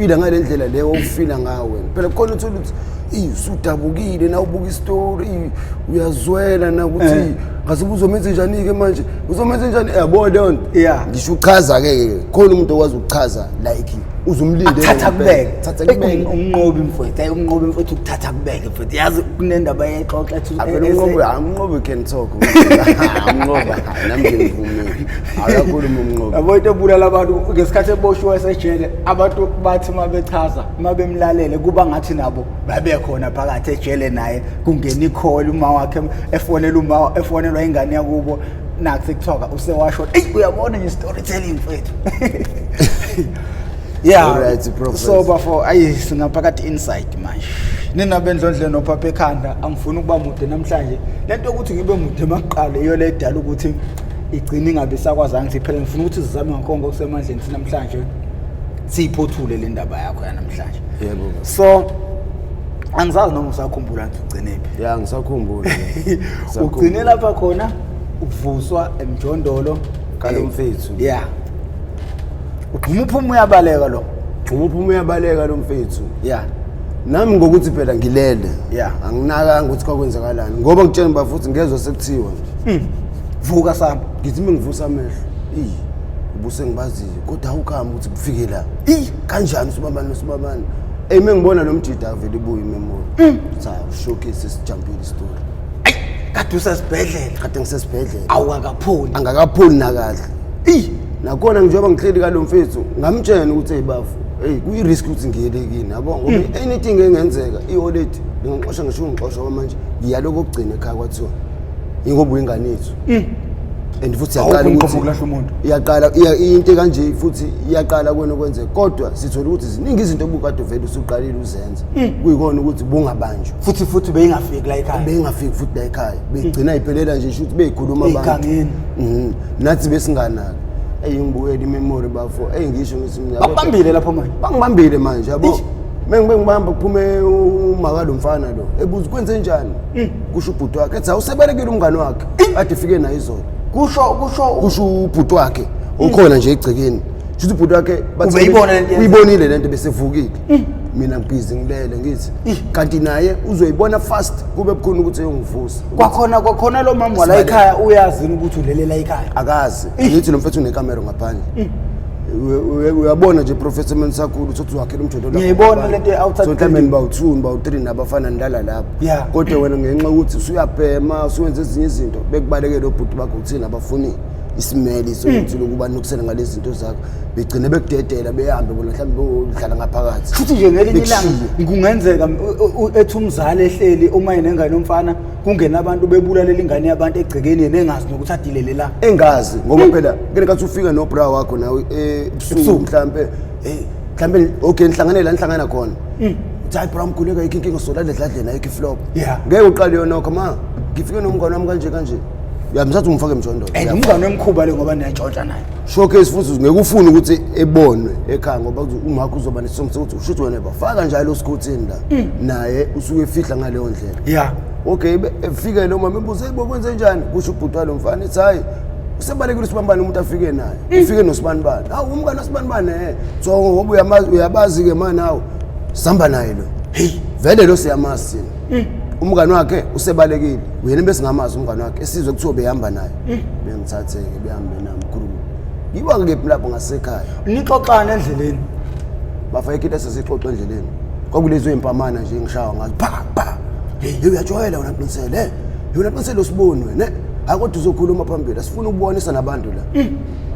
Ufila ngale ndlela leyo ufila ngayo wena. Phela khona uthola ukuthi eyi usudabukile na ubuka isitori, eyi uyazwela na ukuthi ngase uzomenze njani-ke manje, uzomenze njani, yabo leyo nto. Ngisho uchaza-ke ke, khona umuntu okwazi ukuchaza like uzumlindele Thatha ngempela. kubeke. Thatha kubeke. Umnqobi mfowethu, hayi umnqobi mfowethu ukuthatha kubeke mfowethu. Yazi kunendaba eyayixoxa ethi Avele umnqobi, hayi, umnqobi can talk. Umnqobi, nami ngimvumile. Akakhuluma umnqobi. Yabo into ebulala abantu ngesikhathi eboshiwe esejele, abantu bathi uma bechaza, uma bemlalele kuba ngathi nabo babekhona phakathi ejele naye, kungena ikholi uma wakhe efonela, uma efonelwa ingane yakubo, nakho sekuthiwa usewasho. Eyi uyabona nje storytelling mfethu. Yeah. Alright, Professor. So bafo, ayi singaphakathi inside manje. Nina bendlondle nophapha ekhanda, angifuni ukuba mude namhlanje. Lento yokuthi ngibe mude makuqala iyo le edala ukuthi igcine ingabe sakwazanga ukuthi phela ngifuna ukuthi sizame ngakonke okusemandleni namhlanje siyiphothule le ndaba yakho yanamhlanje. Yebo. So angizazi noma usakhumbula ukuthi ugcine phi. Ya, ngisakhumbula. Ugcine lapha khona uvuswa emjondolo Kalo mfethu. Yeah. Ugxuma uphuma uyabaleka lo. Gxuma uphuma uyabaleka lo mfethu. Yeah. Nami ngokuthi phela ngilele. Yeah. Anginakanga ukuthi kwakwenzakalani. Ngoba ngitshela ba futhi ngezwe sekuthiwa. Vuka samba. Ngithi mengivusa amehlo. Ey, ubuse ngibaziyo kodwa awukhamba ukuthi kufike la. Kanjani usibabani nosibabani? Ey, mengibona lo mjida avele ibuye imemory. Cha, showcase sijumpile story. Ayi, kade usesibhedlela. Kade ngisesibhedlela. Awukakapholi. Angakapholi nakahle. Ey, Nakhona njengoba ngihleli kalo mfethu ngamtshela ukuthi hey bafu, hey kuyi-risk ukuthi ngiyele kini, yabo, ngoba anything engenzeka i-already ngingixosha, ngisho ngixosha manje ngiyaloko okugcina ekhaya kwathiwa ingoba uyingane yethu and futhi Awukho iyaqala umqondo ukuthi wokulahla umuntu. Iyaqala into kanje futhi iyaqala kwena okwenzeka, kodwa sithola ukuthi ziningi izinto obukade vele usuqalile uzenza, kuyikona ukuthi bungabanjwa. Futhi beyingafiki la ekhaya. Beyingafiki futhi la ekhaya, beyigcina iphelela nje, shuthi beyikhuluma abantu. Ey'gangeni. Nathi besinganaki. Eyi, ngibuyela imemory bafo, eyi ngisho ngithi mina Bakubambile lapho manje. Bangibambile manje, yabo. Eish. Mengibe ngibamba kuphume umaka lo mfana lo ebuza kwenze njani, kusho ubhuti wakhe ethi awusebalekile umngane wakhe ade fike naye izolo. Kusho Kusho ubhuti wakhe ukhona nje egcekeni, shuthi ubhuti wakhe bathi Ubeyibona lento yenzeka. Uyibonile lento besevukile, mina ngibhizi ngilele, ngithi kanti naye uzoyibona fast, kube bukhona ukuthi eyongivusa. Kwakhona lo mama wala Sibaleke. ekhaya uyazi ukuthi ulelela ekhaya? Akazi, ngithi lo mfethu unekamero ngaphandle. Uyabona nje professor menisakhulu uthi uzakhela umjondo lapho. Ngiyayibona lento ye-outside So mhlawumbe building. nibawu-2, nibawu-3 nabafana nilala lapho. Yeah. Kodwa wena ngenxa yokuthi usuyabhema, usuwenza ezinye izinto, bekubalekele obhuti bakho ukuthini, abafuni isimeli sokuthi lokuba nukusele ngalezi zinto zakho, begcine bekudedela behambe bona, mhlawumbe bodlala ngaphakathi. Futhi nje ngelinye ilanga Bekushiye. kungenzeka ethi umzali ehleli uma enengane yomfana, kungena abantu bebulalela ingane yabantu egcekeni, yena engazi nokuthi adilele la. Engazi, ngoba phela kule nkathi ufika nobra wakho nawe ebusuku Ebusuku. mhlambe mhlambe okay nihlangane la nihlangana khona, uthi hayi bra mkhuleka, ayikho inkinga, solala edladleni, ayikho iflop. Yeah. Ngeke uqale yonokho ma ngifike nomngane wami kanje kanje, uyamthatha umfake emjondolo. And umngane wemkhuba le ngoba niyantshontsha naye. Showcase futhi ngeke ufune ukuthi ebonwe ekhaya, ngoba umakho uzoba nesithombe sokuthi ushuthi wena bafaka njalo esikhothini la, naye usuke efihla ngaleyo ndlela. Yeah. Okay, efike lo mama ebuze, "Hey, bokwenze njani?" Kusho ubhuti walo mfana ethi hayi usebalekile usibambane, umuntu afike naye ufike nosibanibani, hawu umngane wasibanibani, so ngoba uyamazi, uyabazi-ke mani, hawu sihamba naye lo. Hey. Vele lo siyamazi thina, umngane wakhe usebalekile, uyena besingamazi umngane wakhe, esizwe kuthiwa behamba naye. Bengithathe-ke behambe nami khulu, ngiba kephi lapho ngasekhaya. Nixoxana endleleni? Bafake into esesixoxa endleleni, kwakulezo yimpamana nje ngishawa ngazo, pha pha, hey uyajwayela wena Qinisele, hey wena Qinisele usiboni wena, hayi kodwa uzokhuluma phambili, asifuna ukubonisa nabantu la,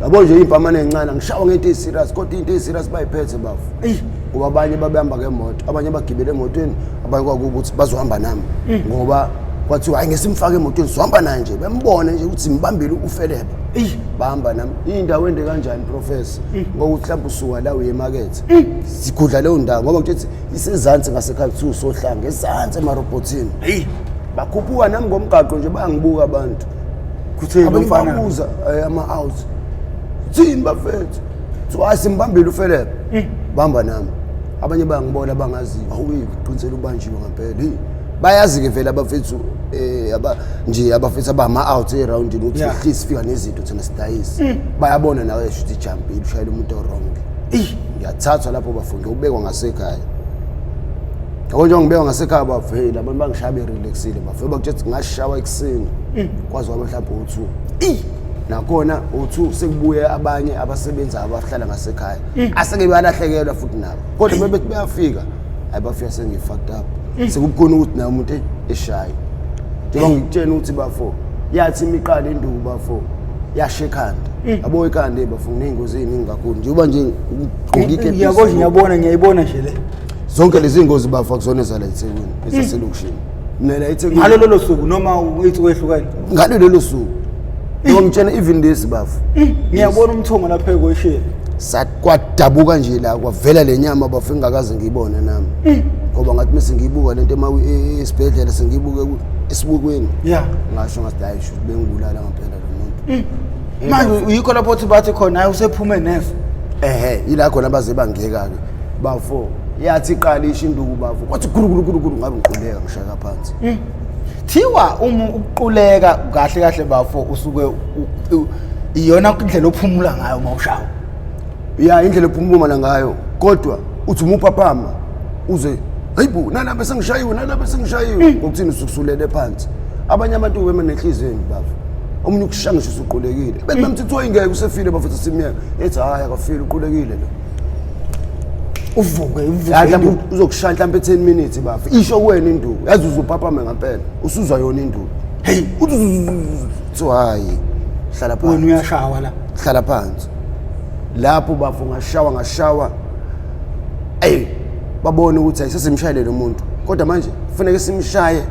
yabo nje iy'mpamane ey'ncane ngishawa ngento eyi-serious, kodwa into eyi-serious bayiphethe bafu. Eyi. Ngoba abanye babehamba ngemoto, abanye bagibele emotweni, abanye kwakuba ukuthi bazohamba nami ngoba kwathiwa hayi ngesimfake emotweni sizohamba naye nje, bembone nje ukuthi simbambile ufeleba. Eyi. Bahamba nami iy'ndawo ende kanjani professor, ngokuthi mhlawumbe usuka la uye emakethe, sigudla leyo ndawo ngoba kuthi isezansi ngasekhaya, kuthiwa usohlanga ezansi emarobhothini. Eyi. Bakhuphuka nami ngomgaqo nje, bayangibuka abantu. Kutheni Abanye umfana? babuza ama-out, thini bafethu, so hayi simbambile ufeleba, bamba nami, abanye bayangibona abangaziyo, awuyi kuqinisela ubanjiwe ngempela. Hey, bayazi-ke vele abafethu aba nje abafethu abama-out erawundini ukuthi hlisi sifika nezinto thina sidayise, bayabona nawe shuthi ijampile ushayela umuntu o-wrong. Eyi. Ngiyathathwa lapho bafo, ngiyobekwa ngasekhaya. Yabo, njengoba ngibekwa ngasekhaya bafo, hey, labantu bangishaya berelaxile bafo. Bakutshela ukuthi ngashawa ekuseni kwaze kwaba mhlawumbe u-2, nakhona u-2 sekubuye abanye abasebenzi abahlala ngasekhaya aseke bayalahlekelwa futhi nabo, kodwa bebethi bayafika, hayi, bafika sengi-fucked up, sekubukhona ukuthi naye umuntu eshaye. Njengoba ngikutshena ukuthi bafo, yathi imiqala induku bafo, yasha ekhanda, yabo, ikhanda bafo, nginey'ngozi ey'ningi kakhulu njengoba nje ngigqoke ikepisi. Ngiyabona, ngiyabona, ngiyayibona nje le. Zonke lezi ngozi bafo akuzona ezala eThekwini, ezaselokishini. Mina la eThekwini. Ngalo lolo suku noma iy'nsuku ey'hlukene? Ngalo lelo suku. Njengoba ngitshena, even lesi bafo. Ngiyabona umthongo lapha ekwesheni. Kwadabuka nje la, kwavela le nyama bafo engingakaze ngiyibone nami, ngoba ngathi mase ngiyibuka lento esibhedlela, sengiyibuke esibukweni, ngasho ngathi hayi, shuthi bengibulala ngempela lo muntu. Manje uyikho lapho uthi bathi khona hayi, usephume neso. Ehe, ila khona baze bangeka-ke bafo. Yathi iqala isho induku bafo, kwathi gulu gulu gulu gulu, ngabe ngiquleka, ngishayeka phansi. Thiwa uma ukuquleka kahle kahle bafo, usuke iyona indlela ophumula ngayo uma ushawa. Ya, indlela ephumula ngayo, kodwa uthi uma uphaphama uze hayibo, nalapha sengishayiwe, nalapha sengishayiwe, ngokuthini usukusulele phansi. Abanye abantu bema nenhliziyo embi bafo, omunye ukushaya ngisho usuqulekile, bethi bamthi kuthiwa ingeke, usefile bafuthi, simyeke, ethi hhayi, akafile, uqulekile lo. Uvuke uvuke. Ya, mhlawumbe uzokushaya mhlawumbe 10 minutes bafo, isho kuwena induku, yazi uzuphaphame ngempela, usuzwa yona induku, hey, uthi kuthiwa hayi, hlala wena phansi. Uyashawa la. Hlala phansi lapho bafo. Ngashawa, ngashawa, ey, babona ukuthi ayisesimshayele lo muntu, kodwa manje kufanele simshaye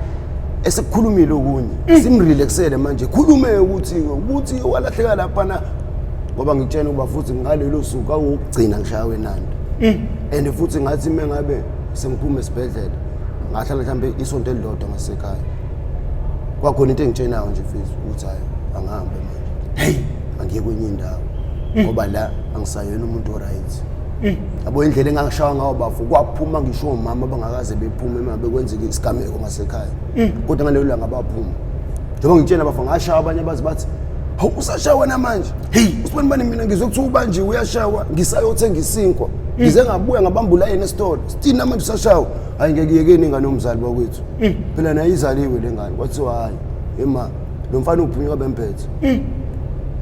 esekukhulumile okunye, simrelaxele manje, khulume ukuthi walahleka laphana, ngoba ngitshena ukuba futhi ngalelo suku awokugcina ngishawe nando. And futhi ngathi uma ngabe sengiphuma esibhedlela, ngahlala mhlawumbe isonto elilodwa ngasekhaya, kwakhona into engitshenayo nje mfethu ukuthi hayi, angihambe manje, Hey. Angiye kwenye indawo, ngoba la angisayena umuntu oright. Yabo, indlela engangishawa ngawo bafo, kwaphuma ngisho omama abangakaze bephume uma bekwenzeka isigameko ngasekhaya, kodwa ngalelo langa baphuma. Njengoba ngitshela bafo, ngashawa, abanye abazi bathi hawu, usashawa namanje? Hey, usibani bani, mina ngizwe kuthiwa ubanjiwe, uyashawa, ngisayothenga isinkwa, ngize ngabuya ngabamba ulayini esitolo, still namanje usashawa. Hayi, ngeke, yekeni ingane yomzali bakwethu, phela naye izaliwe le ngane. Kwathiwa hayi, ema lo mfana uphunyuka bemphethe.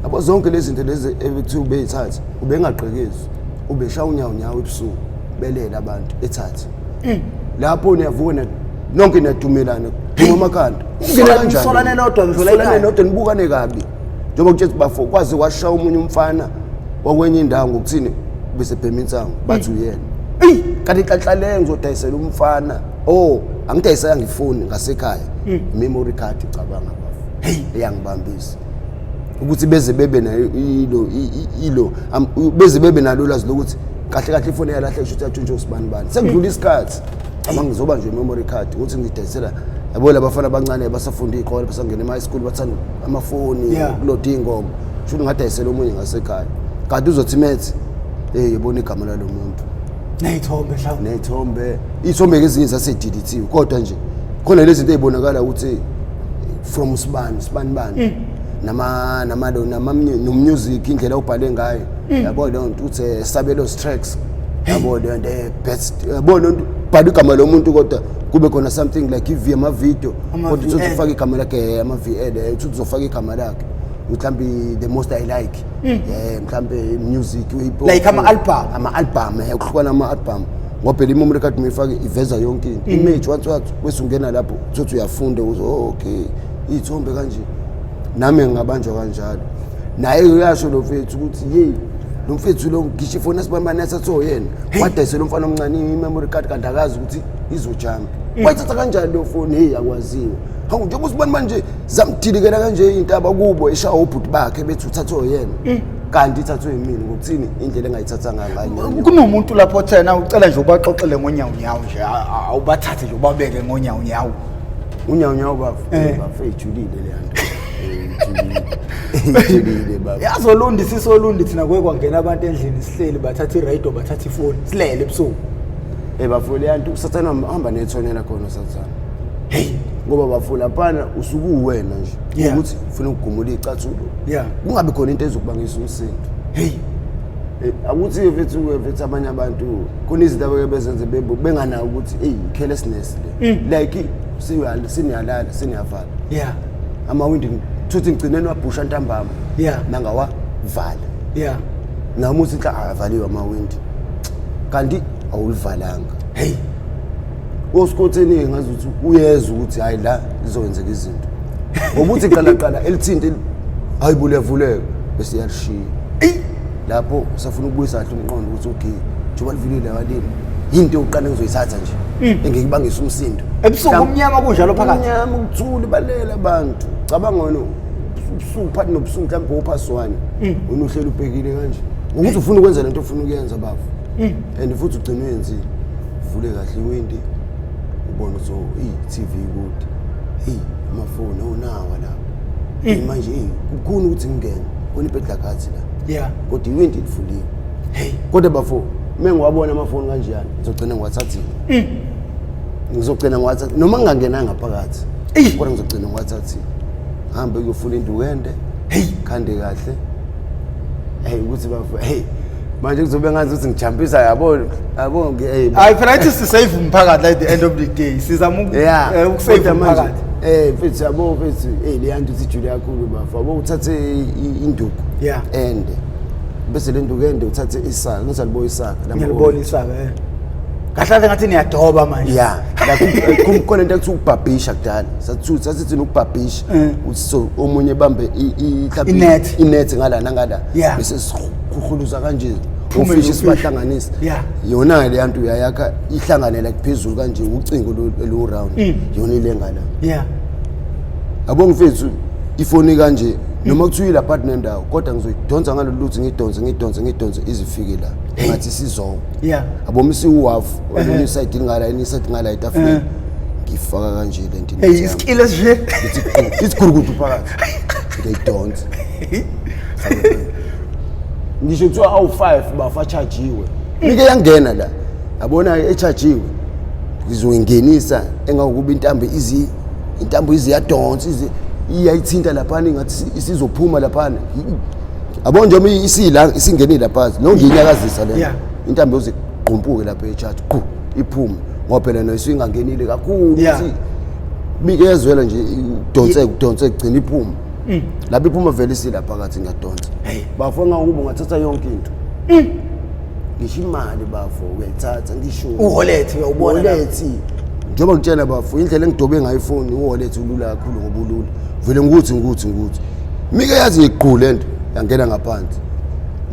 Yabo, zonke lezi zinto lezi ebekuthiwa ubeyithatha, ubengagqekezi, ubeshaya unyawo nyawo ebusuku, belele abantu, ethathe. Lapho niyavuka nonke niyadumelana, duma amakhanda. Ungene kanjani? Nisolane nodwa ngisho la Nisolane ekhaya. nodwa, nibukane kabi. Njengoba kutshela bafo, kwaze kwashaya omunye umfana wakwenye indawo, ngokuthini, bese bhema insangu, bathi uyena. Eyi, kanti inhlanhla ngizodayisela umfana. Oh, angidayisela ngifoni ngasekhaya. Memory card, cabanga bafo. Hey, iyangibambisa. Ukuthi beze bebe nayo ilo ilo beze bebe nalo ulwazi lokuthi kahle kahle ifoni yalahleka, ukuthi yatshontshwa usibani bani. Sekudlula isikhathi. Cabanga, ngizoba nje memory card ukuthi ngidayisela, yabo, labafana abancane basafunda iy'kole, basangena ema-high school, bathanda amafoni, ukuloda iy'ngoma. Sho ukuthi ngadayisela omunye ngasekhaya, kanti uzothi methi, hey, yebona igama lalo muntu. Ney'thombe mhlawumbe. Ney'thombe, iy'thombe-ke ezinye zasedelithiwe, kodwa nje khona lezi zinto ey'bonakala ukuthi from sibani sibani bani, nama nama lo nama no-music, indlela obhale ngayo, yabo, leyo nto uthi Sabelo's tracks, yabo, leyo nto best, yabo, leyo nto bhala igama lomuntu, kodwa kube khona something like iv ama-video, kodwa uthi Ama-VN. ufake igama lakhe, ama-VL, uthi uzofaka igama lakhe, mhlawumbe the most I like, mhlawumbe music, hip hop. Like ama-album. Ama-album, ukuhlukana ama-album, ngoba phela i-memory card uyifake iveza yonke into, image, wathi wathi bese ungena lapho, uthi uyafunda ukuthi oh, okay, iy'thombe kanje. Nami ngingabanjwa kanjalo. Naye uyasho lo mfethu ukuthi yeyi, lo mfethu lo, ngisho ifoni esibambane yathathwa uyena, wadayisela umfana omncane i-memory card, kanti akazi ukuthi izojampa. Wayithatha kanjani leyo foni? Heyi, akwaziwe. Hawu, njengoba usibona manje zamdilikela kanje iy'ntaba kubo, eshaya obhuti bakhe, bethi uthathwe uyena, kanti ithathwe yimina. Ngokuthini? Indlela engayithatha ngayo. Kunomuntu lapho thena ucela nje ubaxoxele ngonyawunyawu nje, awubathathe nje ubabeke ngonyawunyawu. Unyawunyawu bafo? Bafo, ejulile leya nto. Ejulile, ejulile bafo. Yazolundi, sisolundi thina, kuke kwangena abantu endlini sihleli, bathatha iradio, bathatha ifoni, silele ebusuku. Bafo, leya nto usathana hamba nethonela khona usathana. Hey. Ngoba bafo, laphana usuke uwena nje, ukuthi ufuna ukugumula iy'cathulo, kungabi khona into ezokubangisa umsindo. Hey. Akuthi mfethu mfethu abanye abantu khona izinto abake bezenze benganaki ukuthi eyi carelessness le. Like siyala siniyalala siniyavala. Amawindi thuthi ngigcine niwabhusha ntambama. Nangawavala. Nami uthi nhla akavaliwe amawindi. Kanti awulivalanga. Hey. Osikhotheni ngazuthi uyezwa ukuthi hayi la izokwenzeka izinto. Ngoba uthi qala qala elithinte hayi bulevuleka bese iyalishiya. Lapho usafuna ukubuyisa kahle umqondo ukuthi okay njengoba livilile walini yinto yokuqala engizoyithatha nje engikubangisa umsindo. Ebusuku umnyama kunjalo phakathi. Umnyama ukuthula balela abantu. Cabanga wena ubusuku phakathi nobusuku mhlawumbe opast 1. Wena uhleli ubhekile kanje. Ngokuthi ufuna ukwenza lento ofuna ukuyenza bafo. And futhi ugcine uyenzile. Uvule kahle iwindi ubone ukuthi oh i-TV kude. Hey amafoni onawa lapha. Hey manje hey kukhona ukuthi ngingene. Khona ibhedla gathi la. Kodwa iwindi livuliwe. Hey. Kodwa bafo mengiwabona amafoni kanjeyana ngizogcina ngiwathathile. Ngizogcina ngiwathatha noma ngingangenanga phakathi. Kodwa ngizogcina ngiwathathile. Hambe kuyofuna induku ende. Hey. Khande kahle. Hey ukuthi bafo hey manje kuzobe ngathi ukuthi ngijampisa yabo yabo hey Hayi phela ithi sisave umphakathi at the end of the day. Sizama ukusave Kodwa manje, umphakathi. Mfethu yabo mfethu le yanto ithi ijule kakhulu bafo. Yabo uthathe induku. Ende. Bese le nduku ende uthathe isaka, ngizalibona isaka. Ngiyalibona isaka eh. Kahle kahle ngathi niyadoba manje. Yeah. Like khona into ekuthiwa ukubhabhisha kudala. Sathi sathi ukubhabhisha. So omunye bambe mhlawumbe Inet. inet ngala nangala. Bese sikhukhuluza kanje. Phume Ofishi nofishi. sibahlanganisa. Yona le yanto uyayakha ihlangane like phezulu kanje ucingo lu round. Yona ilenga la. Yabo mfethu ifoni kanje noma kuthiwa ilapha nendawo kodwa ngizoyidonsa ngalolu luthi ngidonse ngidonse ngidonse izifike la. Ngathi sizonke. Yabo misi uwafu olunye side ngala enye side ngala etafuleni. Ngifaka kanje le nto. Hey iskill esije. Ithi gurukudu phakathi. Ngiyidonsa. Ngisho kuthiwa awu5 bafa chargiwe. Mike yangena la. Yabona echargiwe. Ngizoyingenisa engakuba intambo izi intambo iziyadonsa izi iyayithinta lapha ngathi isizophuma lapha. Yabo nje uma isila isingenile lapha no ngiyinyakazisa le. Intambo yoziqhumpuke lapha echarge qhu iphume ngoba phela nayo isingangenile kakhulu ukuthi bikezwela nje udonse udonse gcina iphume. Lapha iphuma vele isila phakathi ngiyadonsa. Bafo ngakuba ungathatha yonke into. Ngisho imali bafo uyayithatha ngisho uwallet uyawubona lapho. Wallet. Njengoba ngitshela bafo indlela engidobe ngayo ifoni uwallet ulula kakhulu ngoba ulula. Vele ngikuthi ngikuthi ngikuthi. Mike yazi ngiqhule lento yangena ngaphansi.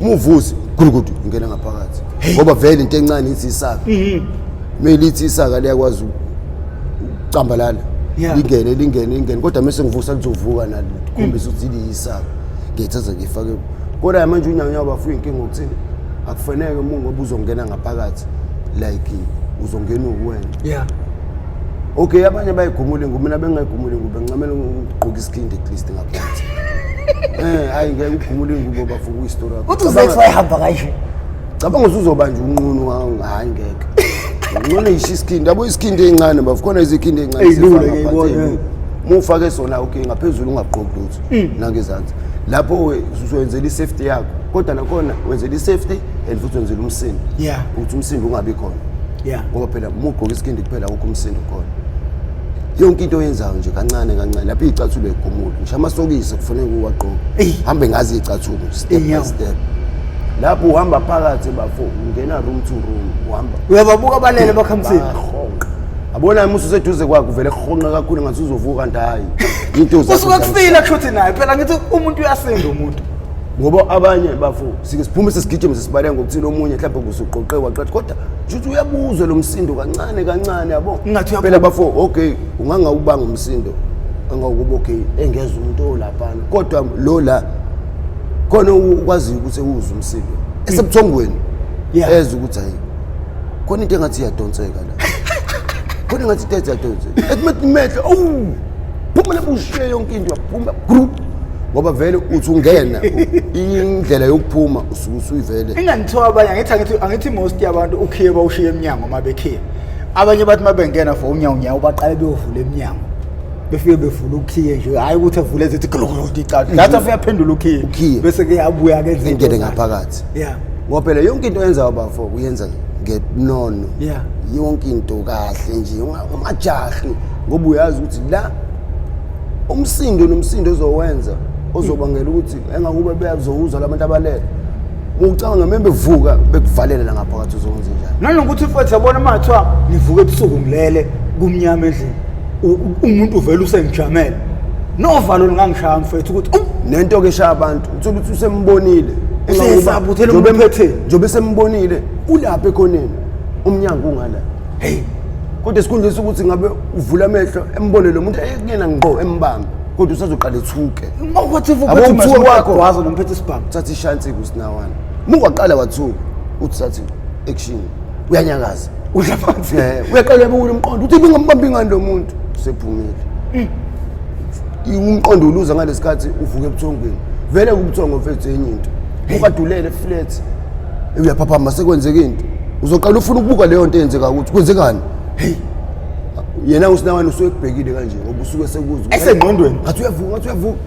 Umuvusi gurugudu ingena ngaphakathi. Ngoba vele into encane ithi isaka. Mele ithi isaka liyakwazi ukucambalala. Lingene lingene lingene kodwa mase ngivusa lizovuka nalo likhombisa ukuthi liyisaka. Ngiyithatha ngifake. Kodwa manje unyanya bafuya inkinga ukuthini? Akufanele uma ngoba uzongena ngaphakathi like uzongena uwena. Okay abanye bayigumule ngubo mina bengayigumule ngubo ngincamela ukugqoka isikhindi at least ngaphansi. Hayi ngeke ugumule ingubo bafuka uyistory yakho. Uthi uzex wayihamba kanje. Cabanga usuzobanja unqunu hayi ngeke. Unqunu isho isikhindi yabo isikhindi ezincane bafu khona izikhindi ezincane Eyilula sifaka ke ngaphansi, ibona. eyilula. Uma ufake sona okay ngaphezulu ungagqoki lutho nangezansi. Lapho usuyenzela isafety yakho kodwa nakhona wenzela isafety and futhi wenzela umsindo. Ukuthi umsindo ungabi khona. Ngoba phela uma ugqoka isikhindi kuphela akukho umsindo khona. Yonke into oyenzayo nje kancane kancane lapho iy'cathulo ey'gumule ngisho amasokisi kufuneka uwagqoke. Hambe ngazo iy'cathulo step by step. Lapho uhamba phakathi bafo ungena room to room uhamba. Uyababuka abalele bakhamisile. Bahonqa. Abona uma ususeduze kwakhe uvele honqa kakhulu ngathi uzovuka kanti hayi. Into zakho Usuke kufila kushuthi naye phela ngithi umuntu uyasinda umuntu. Ngoba abanye bafo sike siphume sesigijima sesibaleka ngokuthile omunye mhlawumbe kusuqoqe waqatha kodwa nje uyabuzwa lo msindo kancane kancane yabo. Ngathi uyaphuma. Phela bafo okay ungangawubanga umsindo angawukuba okay engeza umuntu olaphana kodwa lo la khona ukwazi ukuthi uzwe umsindo esebuthongweni ezwe ukuthi hayi khona into engathi iyadonseka la. Khona engathi into iyadonseka. Ethi mehlo awu phuma lebushe yonke into yaphuma group ngoba vele uthi ungena indlela yokuphuma usuke usuyivele. Ingangithiwa abanye angithi most yabantu ukhiye bawushiye eminyango mabekhiye. Abanye bathi mabengena for unyawo nyawo baqale beyovula eminyango. Befike bevula ukhiye nje hayi ukuthi avule ezithi glu glu icala. Ngathi afike aphendula ukhiye. Ukhiye. Bese ke yabuya ke izinto Ingene zakhe. ngaphakathi. Ngoba phela yonke into oyenzayo bafo uyenza ngenono. Yonke into kahle nje, ungajahi ngoba uyazi ukuthi la umsindo nomsindo ozowenza ozobangela ukuthi engakube beyazowuzwa labantu abalele. Ucabanga membe vuka bekuvalela la ngaphakathi uzokwenza njani? Nanokuthi mfethu yabona uma kuthiwa ngivuka ebusuku ngilele kumnyama endlini, umuntu uvele usengijamele. Novalo lungangishaya mfethu ukuthi nento ke eshaya abantu uthola ukuthi usembonile. Useyesaba ukuthi lo muntu uphetheni. Njengoba sembonile ulapha ekhoneni umnyango ungala. Hey, kodwa esikhundleni sokuthi ngabe uvula amehlo embone lo muntu ekuyena ngqo embambe, kodwa usazoqala ethuke. Ngokuthi Yabo, ukuthuka kwakho. Wazo nomphethe isibhamu. Uthatha ishansi kusinawana. Mungaqala wathuka uthi sathi action uyanyakaza. Udla phansi. Uyaqala uyabuka umqondo uthi bengambambi ngani lo muntu usephumile. Umqondo uluza ngalesikhathi uvuka ebuthongweni. Vele kubuthongo mfethu enye into. Ukadulele flat. Uyaphaphama sekwenzeka into. Uzoqala ufuna ukubuka leyo nto eyenzeka ukuthi kwenzekani. Hey. Yena usinawana usuke ekubhekile kanje ngoba usuke sekuzwa. Esengqondweni. Ngathi uyavuka, ngathi uyavuka.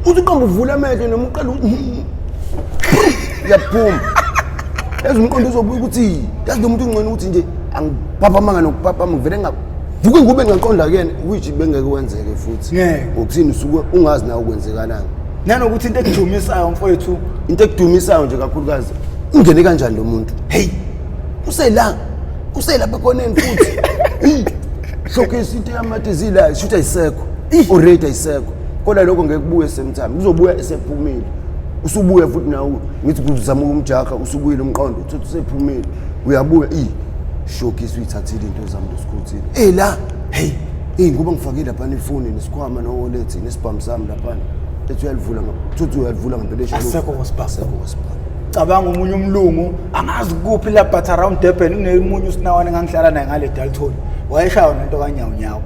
Uthi uqamba uvula amehlo noma uqala uyaphuma. Yazi umqondo uzobuya ukuthi yazi lo muntu ungcono ukuthi nje angiphaphamanga nokuphaphama ngivele ngavuka ngube ngaqonda kuyena which bengeke wenzeke futhi. Ngeke. Ngokuthini usuke ungazi nawe kwenzekalani. Nanokuthi into ekudumisayo mfowethu, into ekudumisayo nje kakhulukazi ungene kanjani lo muntu? Hey, usela uselapha ekhoneni futhi. Hey, showcase into yamade zila shuthi ayisekho. Already ayisekho. Kodwa lokho ngeke kubuye same time. Kuzobuya esephumile. Usubuya futhi nawe ngithi kuzama ukumjaha usubuyile umqondo uthi usephumile. Uyabuya i showcase uyithathile into zami losikhuthile. La hey, ngoba ngifakile lapha ifoni nesikhwama no wallet nesibhamu sami lapha. Ethi uyalivula ngapha. Uthi uyalivula ngempela esho. Asekho kwasibhamu. Asekho kwasibhamu. Cabanga omunye umlungu angazi kuphi la but around Durban kunemunye usinawane engangihlala naye ngale Dalton. Wayeshaywa nento kanyawo nyawo.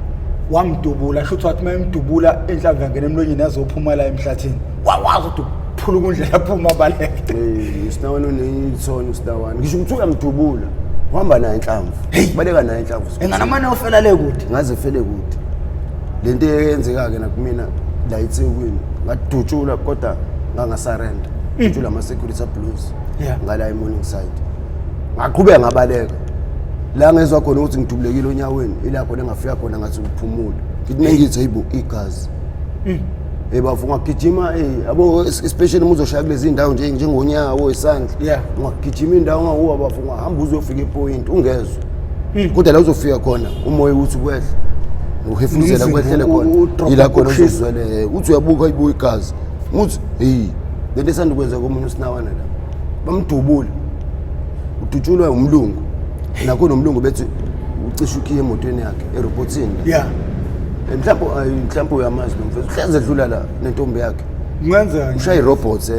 Wamdubula shuthi wathi mayemdubula inhlamvu yangena emlonyeni yazophuma la emhlathini. Wawazi ukuthi uphula ukundlela aphuma baleke. Hey, usinawane uneyithona usinawane. Ngisho ukuthi uyamdubula. Uhamba naye inhlamvu. Baleka naye inhlamvu. Engana mane ofela le kude. Ngaze fele kude. Lento eyenzeka ke nakumina la eThekwini ngadutshulwa kodwa ngangasarenda. Dutshulwa ama security blues. Ngala eMorningside. Ngaqhubeka ngabaleka. La ngezwa khona ukuthi ngidubulekile onyaweni, ila khona engafika khona ngathi ukuphumula. Ngithi mengithi hayibo igazi. Hey bafo ungagijima yabo especially uma uzoshaya kulezi indawo nje njengonyawo isandla. Ungagijima indawo ungahuwa bafo ungahamba uzofika epoint ungezwe. Kodwa la uzofika khona umoya uthi kwehla. Uhefuzela kwehlele khona. Ila khona uzozwele uthi uyabuka ibuya igazi. Uthi hey lento esanda kwenza komunye usinawana la. Bamdubule. Udutshulwa umlungu. Nakho nomlungu bethi ucisha ukhiye emotweni yakhe erobotini. Mhlawumbe uyamazi lo mfethu. Uhleze edlula la nentombi yakhe. Kungenzeka. Ushaya irobots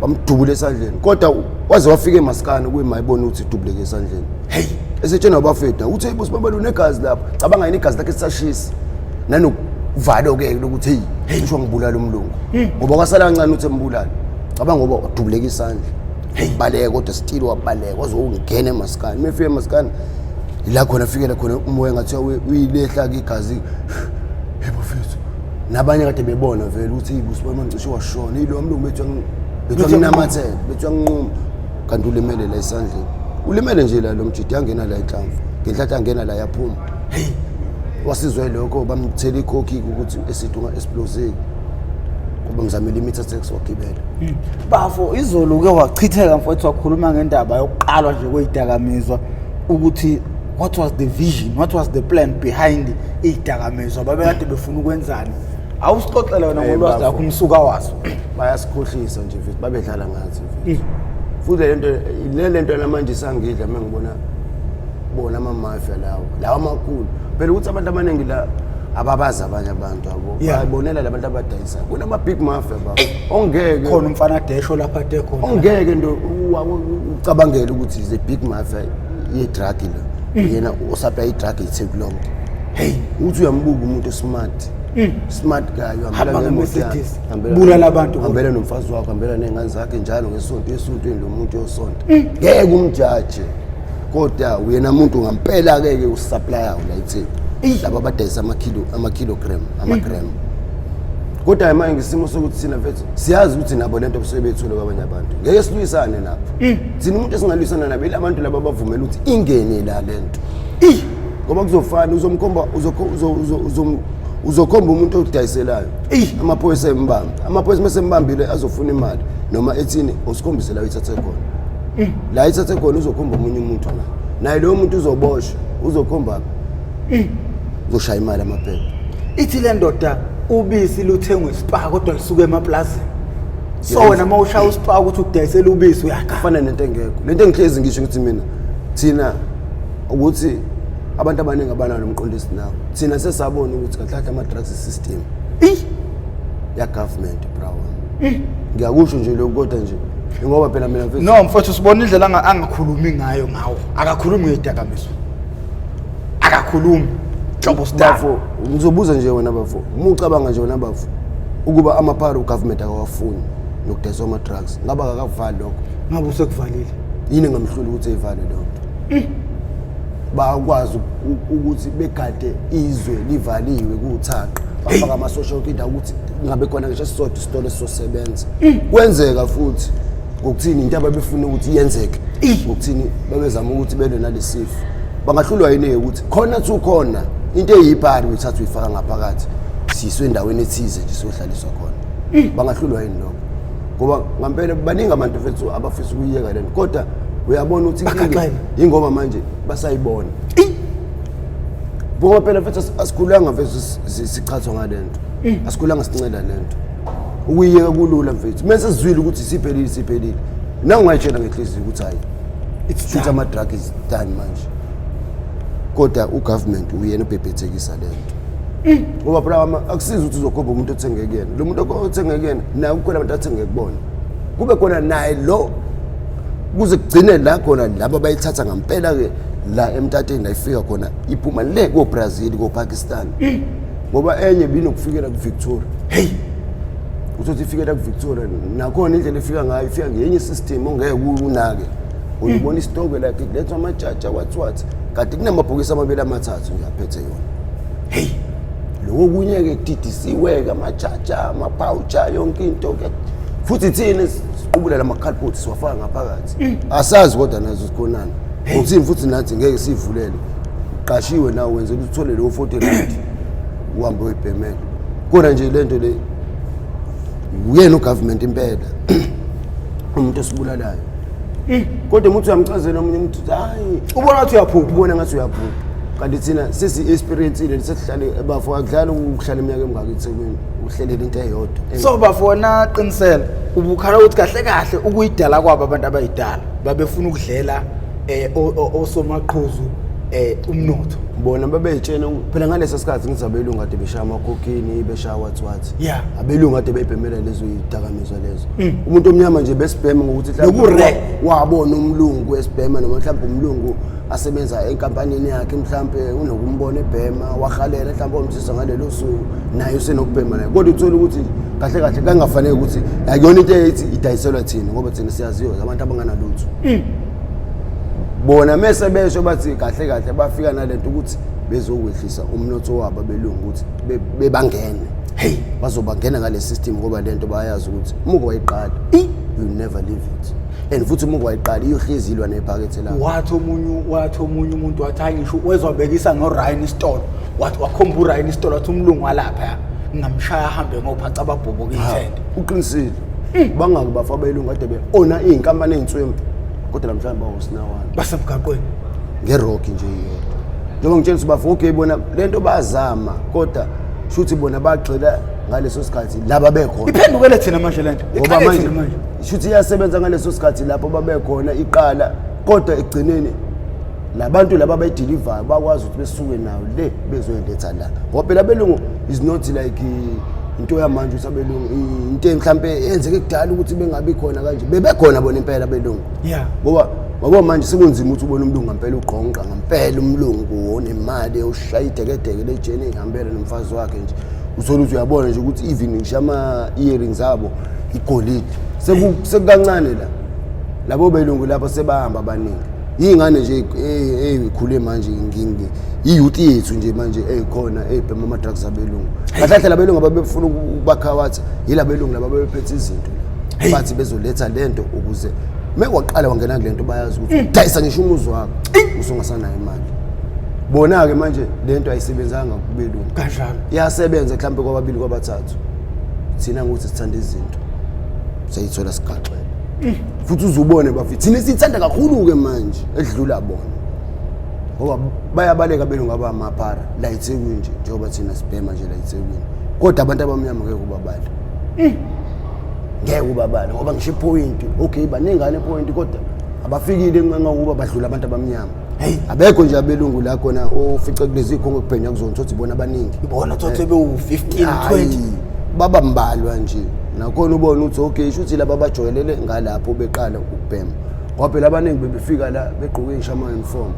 Bamdubule esandleni. Kodwa waze wafika emaskani kuyima ibona ukuthi idubuleke esandleni. Hey, esetshena abafethu uthi hey boss baba unegazi lapha. Cabanga yini igazi lakhe lisashisa. Nanokuvalo ke lokuthi hey usho ngibulala umlungu. Ngoba kwasala kancane uthi embulala. Cabanga ngoba udubuleke isandla. Hey, baleka kodwa still wabaleka wazongena emaskani. Mefika emaskani ila khona afikela khona umoya ngathi uyilehla ke igazi. Hey bafethu. Nabanye kade bebona vele ukuthi ibusibona mancishe washona. Yilo mlungu bethu anginamathele, bethu anginquma. Kanti ulimele la esandleni. Ulimele nje la lo mjidi yangena la inhlamvu. Ngenhlanhla angena la yaphuma. Hey, wasizwe lokho bamthela ikhokhi ukuthi esithi unga explosive. Ngoba ngizamile imitha tax wagibela. Bafo izolo ke wachitheka mfowethu wakhuluma ngendaba yokuqalwa nje kwezidakamizwa ukuthi what was the vision, what was the plan behind izidakamizwa, babekade befuna ukwenzani? Awusixoxele wena ngolwazi lakho umsuka wazo. Bayasikhohlisa nje mfethu, babedlala ngathi mfethu. Futhi lento namanje isangidla mengibona bona ama mafia lawo, lawa amakhulu. Phela ukuthi abantu abaningi la ababazi abanye abantu abo. Bayibonela labantu abadayisayo. Kunama big mafia baba. Ongeke khona umfana desho lapha de khona. Ongeke ndo ucabangele ukuthi is a big mafia ye drug lo. Yena osupply i drug eTheku lonke. Hey, uthi uyambuka umuntu smart. Smart guy uhambela ngemoto yakhe. Bulala abantu. Hambela nomfazi wakhe, hambela nezingane zakhe njalo ngesonto esontweni lo muntu yosonto. Ngeke umjaje. Kodwa uyena umuntu ngampela ke ke usupplier la eTheku. Laba abadayisa ama kilogram, ama gram. Kodwa manje ngesimo sokuthi thina mfethu siyazi ukuthi nabo lento kusuke bethule kwabanye abantu, ngeke silwisane nabo. Thina umuntu esingalwisana nabo ila bantu laba abavumela ukuthi ingene la lento, ngoba kuzofana uzomkhomba uzokhomba umuntu odayiselayo, amaphoyisa embambe, amaphoyisa mase embambile azofuna imali noma ethini, usikhombise la uyithathe khona, la ithathe khona uzokhomba omunye umuntu, naye loyo muntu uzoboshwa, uzokhomba, uzoshaya imali, amaphepha. Ithi le ndoda ubisi luthengwe Spar kodwa lisuke emaplazini, so wena uma ushaya uSpar ukuthi udayisela ubisi uyaganga. Kufana nento engekho lento engihlezi ngisho ukuthi mina thina ukuthi abantu abaningi abanalo umqondo esinawo thina, sesabona ukuthi kahle kahle ama-drugs system ya-government, bra wami. Ngiyakusho nje lokhu, kodwa nje ngoba phela mina mfethu. No mfowethu, sibona indlela angakhulumi ngayo ngawo, akakhulumi ngezidakamizwa, akakhulumi nhlobo star. Bafo, ngizobuza nje wena bafo, uma ucabanga nje wena bafo ukuba amaphara ugovernment akawafuni nokudayiswa ama-drugs, ngaba akakavali lokho? Ngabe usekuvalile. Yini engamhlula ukuthi eyivale leyo nto? Bayakwazi ukuthi begade izwe livaliwe kuwuthaqa, bafaka amasosha yonke indawo ukuthi kungabe khona ngisho esisodwa isitolo esizosebenza. Kwenzeka futhi ngokuthini into ababefuna ukuthi iyenzeke, ngokuthini babezama ukuthi belwe nalesifo. Bangahlulwa yini ukuthi khona thi ukhona into eyipari uyithatha uyifaka ngaphakathi, siyiswe endaweni ethize nje siyohlaliswa khona? Bangahlulwa yini lokho? Ngoba ngampela baningi abantu mfethu abafisa ukuyiyeka lento, kodwa uyabona ukuthi inkinga Bagaxele. Yingoba manje basayibona, ngoba phela mfethu asikhulanga mfethu sichathwa ngale nto, asikhulanga sincela le nto. Ukuyiyeka kulula mfethu mese sizwile ukuthi siphelile, siphelile. Na ungayitshela ngenhliziyo ukuthi hayi, It's futhi done. Ama-drug is done manje, kodwa ugovernment uyena obhebhethekisa le nto, ngoba phela akusizi ukuthi uzokhomba umuntu othenge kuyena. Lo muntu othenge kuyena naye kukhona abantu athenge kubona, kube khona naye lo, kuze kugcine la khona laba bayithatha ngampela-ke la emtateni, la ifika khona iphuma le ko-Brazil, ko-Pakistan, ngoba enye binokufikela ku-Victoria. Hey. Uzothi ifikela ku-Victoria, nakhona indlela efika ngayo ifika ngenye isystem ongeke unake. Uyibona isitokwe like kulethwa amajaja, what what, kanti kunamabhokisi amabili amathathu nje aphethe yona. Hey. Lokho kunye-ke kudidisiwe-ke, amajaja, amaphawutsha, yonke into-ke. Futhi thina siqubula lama-cardboard siwafaka ngaphakathi, asazi kodwa nazo sikhonani ngokuthini. Futhi nathi ngeke siyivulele, uqashiwe nawe wenzela ukuthi uthole leyo 40 rand uhambe uyibhemele. Kodwa nje le nto le, uyena ugovernment impela umuntu osibulalayo, kodwa umuntu uyamchazela omunye umuntu uthi hayi. Ubona ngathi uyaphupha. Ubona ngathi uyaphupha, kanti thina sesi-experience-ile, sesihlale bafo, akudlali ukuhlala iminyaka emingaka eThekwini uhlelela into eyodwa. So bafo, qinisela, ubukhala ukuthi kahle kahle ukuyidala kwabo abantu abayidala babefuna ukudlela osomaqhuzu umnotho. Bona babeyitshena phela ngaleso sikhathi ngithi abelungu kade beshaya amakhokhini, beshaya what what. Abelungu kade beyibhemela lezo yidakamizwa lezo. Umuntu omnyama nje besibhema ngokuthi mhlawumbe Noku-rare. Wabona umlungu esibhema, noma mhlawumbe umlungu asebenza enkampanini yakhe, mhlawumbe unokumbona ebhema, wahalela mhlawumbe wamsiza ngalelo suku, naye usenokubhema naye. Kodwa uthola ukuthi kahle kahle kangafanele ukuthi akuyona into eyithi idayiselwa thina, ngoba thina siyaziwa abantu abanganalutho. Bona mese besho bathi kahle kahle bafika nalento ukuthi bezokwehlisa umnotho wabo abelungu, ukuthi bebangene, hey, bazobangena ngale system, ngoba lento bayazi ukuthi uma uke wayiqala you never leave it, and futhi uma uke wayiqala iyohlezi ilwa nephakethe lakho. Wathi omunye umuntu wathi hayi, ngisho wezwabekisa ngoRyan isitolo, wathi wakhomba uRyan isitolo, wathi umlungu walapha ngingamshaya ahambe ngophaca ababhoboka ithende. Uqinisile, bangaki bafo abelungu kade be-ona iy'nkampani ey'nswempu, kodwa namhlanje bawusinawana. Basemgaqweni. Ngerock nje iyodwa, njengoba ngitshela ukuthi bafo, okay, bona lento bazama, kodwa shuthi bona bagxila ngaleso sikhathi laba bekhona. Iphendukele thina manje lento. Ngoba Ixake manje thina manje. Shuthi iyasebenza ngaleso sikhathi lapho babekhona iqala, kodwa ekugcineni labantu laba abayidelivayo bakwazi ukuthi besuke nayo le bezoyiletha la, ngoba phela abelungu is not like into yamanje ukuthi abelungu into mhlampe eyenzeke kudala ukuthi bengabi khona kanje. Bebekhona bona impela abelungu. Ngoba ngoba manje sekunzima ukuthi ubone umlungu ngampela ugqonqa ngampela, umlungu onemali oshaya idekedeke lejeni ey'hambele nomfazi wakhe nje, uthole ukuthi uyabona nje ukuthi even ngisho ama-earrings abo igolide. Sekukancane la labo belungu lapho sebahamba abaningi. Iy'ngane nje ey'khule manje, i-youth yethu nje manje ey'khona ey'bhema ama-drugs abelungu. Kahle kahle labelungu ababefuna ukubakhawatha yilabelungu laba ababephethe izinto, bathi bezoletha lento ukuze mekwaqala wangena kule nto bayazi ukuthi udayisa ngisho umuzi wakho usungasanayo imali. Bona-ke manje lento ayisebenzanga kubelungu. Kanjalo. Iyasebenza mhlawumbe kwababili, kwabathathu. Thina ngokuthi sithanda izinto siyayithola sigaxele, futhi uzubone bafi thina siyithanda kakhulu-ke manje edlula bona, ngoba bayabaleka belungu abamaphara la eThekwini nje, njengoba thina sibhema nje la eThekwini, kodwa abantu abamnyama ngeke ubabale, ngeke ubabale, ngoba ngisho ipoint, okay, baningane epoint, kodwa abafikile ngangokuba badlula abantu abamnyama. Hey. Abekho nje abelungu la khona ofice kulezi khongo ekubhenywa kuzona, thothi bona abaningi. Ibona thothe bewu-15. Hayi, 20. Baba mbalwa nje, nakhona ubona ukuthi okay, shuthi laba abajwayelele ngalapho beqala ukubhema, ngoba phela abaningi bebefika la begqoke ngisho ama-uniform.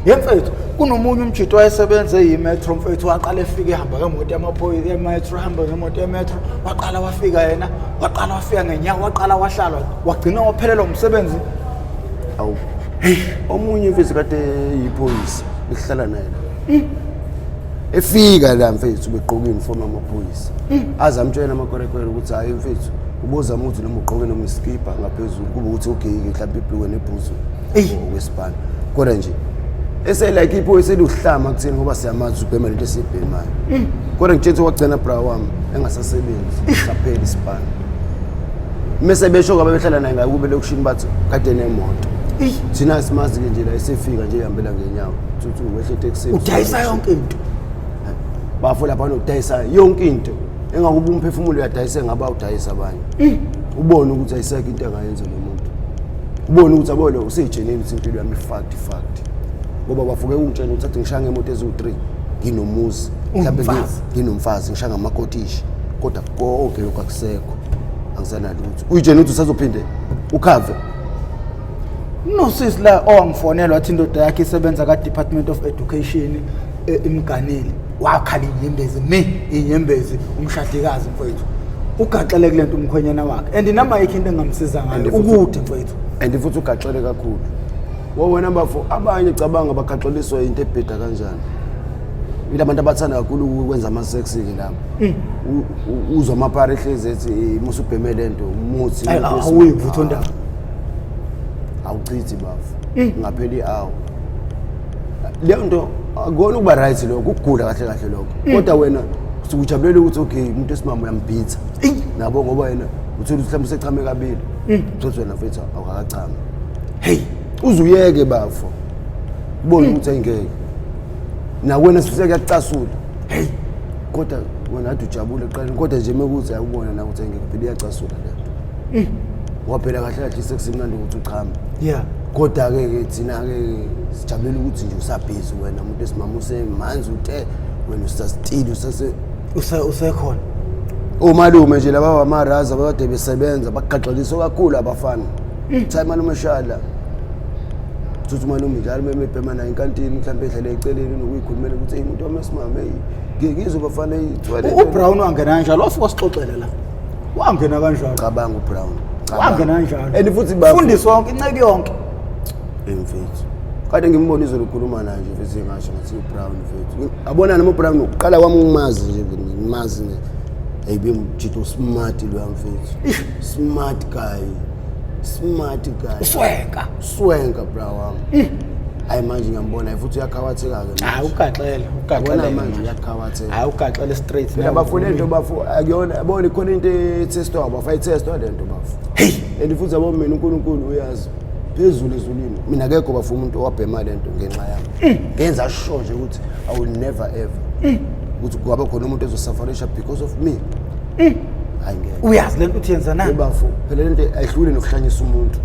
Ye mfethu, kunomunye umjito wayesebenze yi-metro mfethu, waqala efika ehamba ngemoto yamaphoyisa yemetro, ehamba ngemoto yemetro, waqala wafika yena, waqala wafika ngenyawo, waqala wahlala, wagcina waphelelwa umsebenzi. Awu, omunye mfethu kade yiphoyisa esihlala naye la, efika la mfethu begqoke uniform amaphoyisa, aze amtshela amakwerekwere ukuthi hhayi mfethu, ubozama ukuthi noma ugqoke noma iskipa ngaphezulu, kube ukuthi okay-ke mhlawumbe ibhulukwe nebhuzu okwesibhana, kodwa nje eselike iphoyisa eliwuhlama kutheni, ngoba siyamazi ubhema lento esiyibhemayo. Kodwa ngitshethe wagcina bra wami engasasebenzi, saphela isibhana. Mese besho abebehlala naye ngakube elokishini, bathi kade nemoto. Thina simazi-ke nje la esefika nje ehambela ngenyawo, thuthi wehle etekisini. Udayisa yonke into. Bafo lapha udayisa yonke into engakuba umphefumulo uyadayisa, engaba udayisa abanye. Ubone ukuthi ayisekho into angayenza lo muntu, ubone ukuthi yabo lo useyitshenile ukuthi impilo yami fucked, fucked, ngoba bafuke ungitshela ukuthi athi ngishaya ngemoto eziwu-3, nginomuzi mhlawumbe, Unomfazi. Nginomfazi, ngishaya ngamakotishi, kodwa konke lokhu akusekho, angisanalutho. Uyitshena ukuthi usazophinde ukhave. Nosisi la owangifonela wathi indoda yakhe isebenza ka-Department of Education, imganile, wakhala inyembezi, me inyembezi umshadikazi mfowethu ugaxele kule nto umkhwenyana wakhe, and nama ayikho into engamsiza ngayo. And futhi- Ukude mfowethu. And futhi ugaxele kakhulu wena bafo. Abanye cabanga bagaxeliswa into ebheda kanjani, yila bantu abathanda kakhulu ukwenza ama-sex-ke labo. Uzwa amaphara ehlezi ethi, "Eh, musa ubheme le nto, umuthi." Ayi, awuyi kuvutha ondaba. Awuchithi bafo, ngaphela i-hour. Leyo nto akukona ukuba right lokho, ukugula kahle kahle lokho, kodwa wena usuke ujabulela ukuthi okay, umuntu wesimame uyambhitha nabo, ngoba yena uthola ukuthi mhlawumbe usechame kabili, uthi wena mfethu awukakachami. Hey. Uze uyeke bafo, ubone ukuthi ayingeke nakwena sifise kuyakucasula. Hey. Kodwa wena ade ujabule ekuqaleni, kodwa nje mekuthi ayubona na ukuthi ayingeke phela, iyacasula lento, ngoba phela kahle kahle sekusimnandi ukuthi uchame. Kodwa-ke ke thina-ke sijabulela ukuthi nje usabhizi wena umuntu esimama, usemanzi, ute wena usasitile, usase Usekhona. Omalume nje laba bamaraza abakade besebenza bagaxeliswe kakhulu abafana. Cha, malume shala thuthi umalume njalo memebhema naye enkantini, mhlawumbe edlale eceleni nokuyikhulumela ukuthi eyi, umuntu wami wesimame, eyi, ngike ngizwe bafana, eyi, thiwa le nto- UBrown wangena kanjalo, wafika wasixoxela la, wangena kanjalo. Cabanga uBrown. Cabanga. Wangena kanjalo. And futhi bafo- Fundisi wonke, inceke yonke. Eh, mfethu, kade ngimbona izolo, ukhuluma naye nje mfethu, ngasho ngathi uBrown mfethu, abona noma uBrown uqala kwami ukumazi nje, ngimazi nje, hey, bemjito smart lo mfethu, smart guy, smart guy. Uswenka. Swenka bra wami. Hayi, manje ngiyambona futhi uyakhawatheka-ke. Hayi, ugaxele. Yabona. Ugaxele. Manje uyakhawatheka. Hayi, ugaxele straight. Phela bafuna into bafo, akuyona, yabona ikhona into ethestwa bafo, ayithestwa le nto bafo. Hey. And futhi yabo mina uNkulunkulu uyazi phezulu ezulwini, mina akekho bafo umuntu owabhema le nto ngenxa yami. Ngenza sure nje ukuthi I will never ever ukuthi kungaba khona umuntu ezosafarisha because of me. Hayi, ngeke. Uyazi lento uthi yenza na? Bafo, phela lento ayihluli nokuhlanyisa umuntu.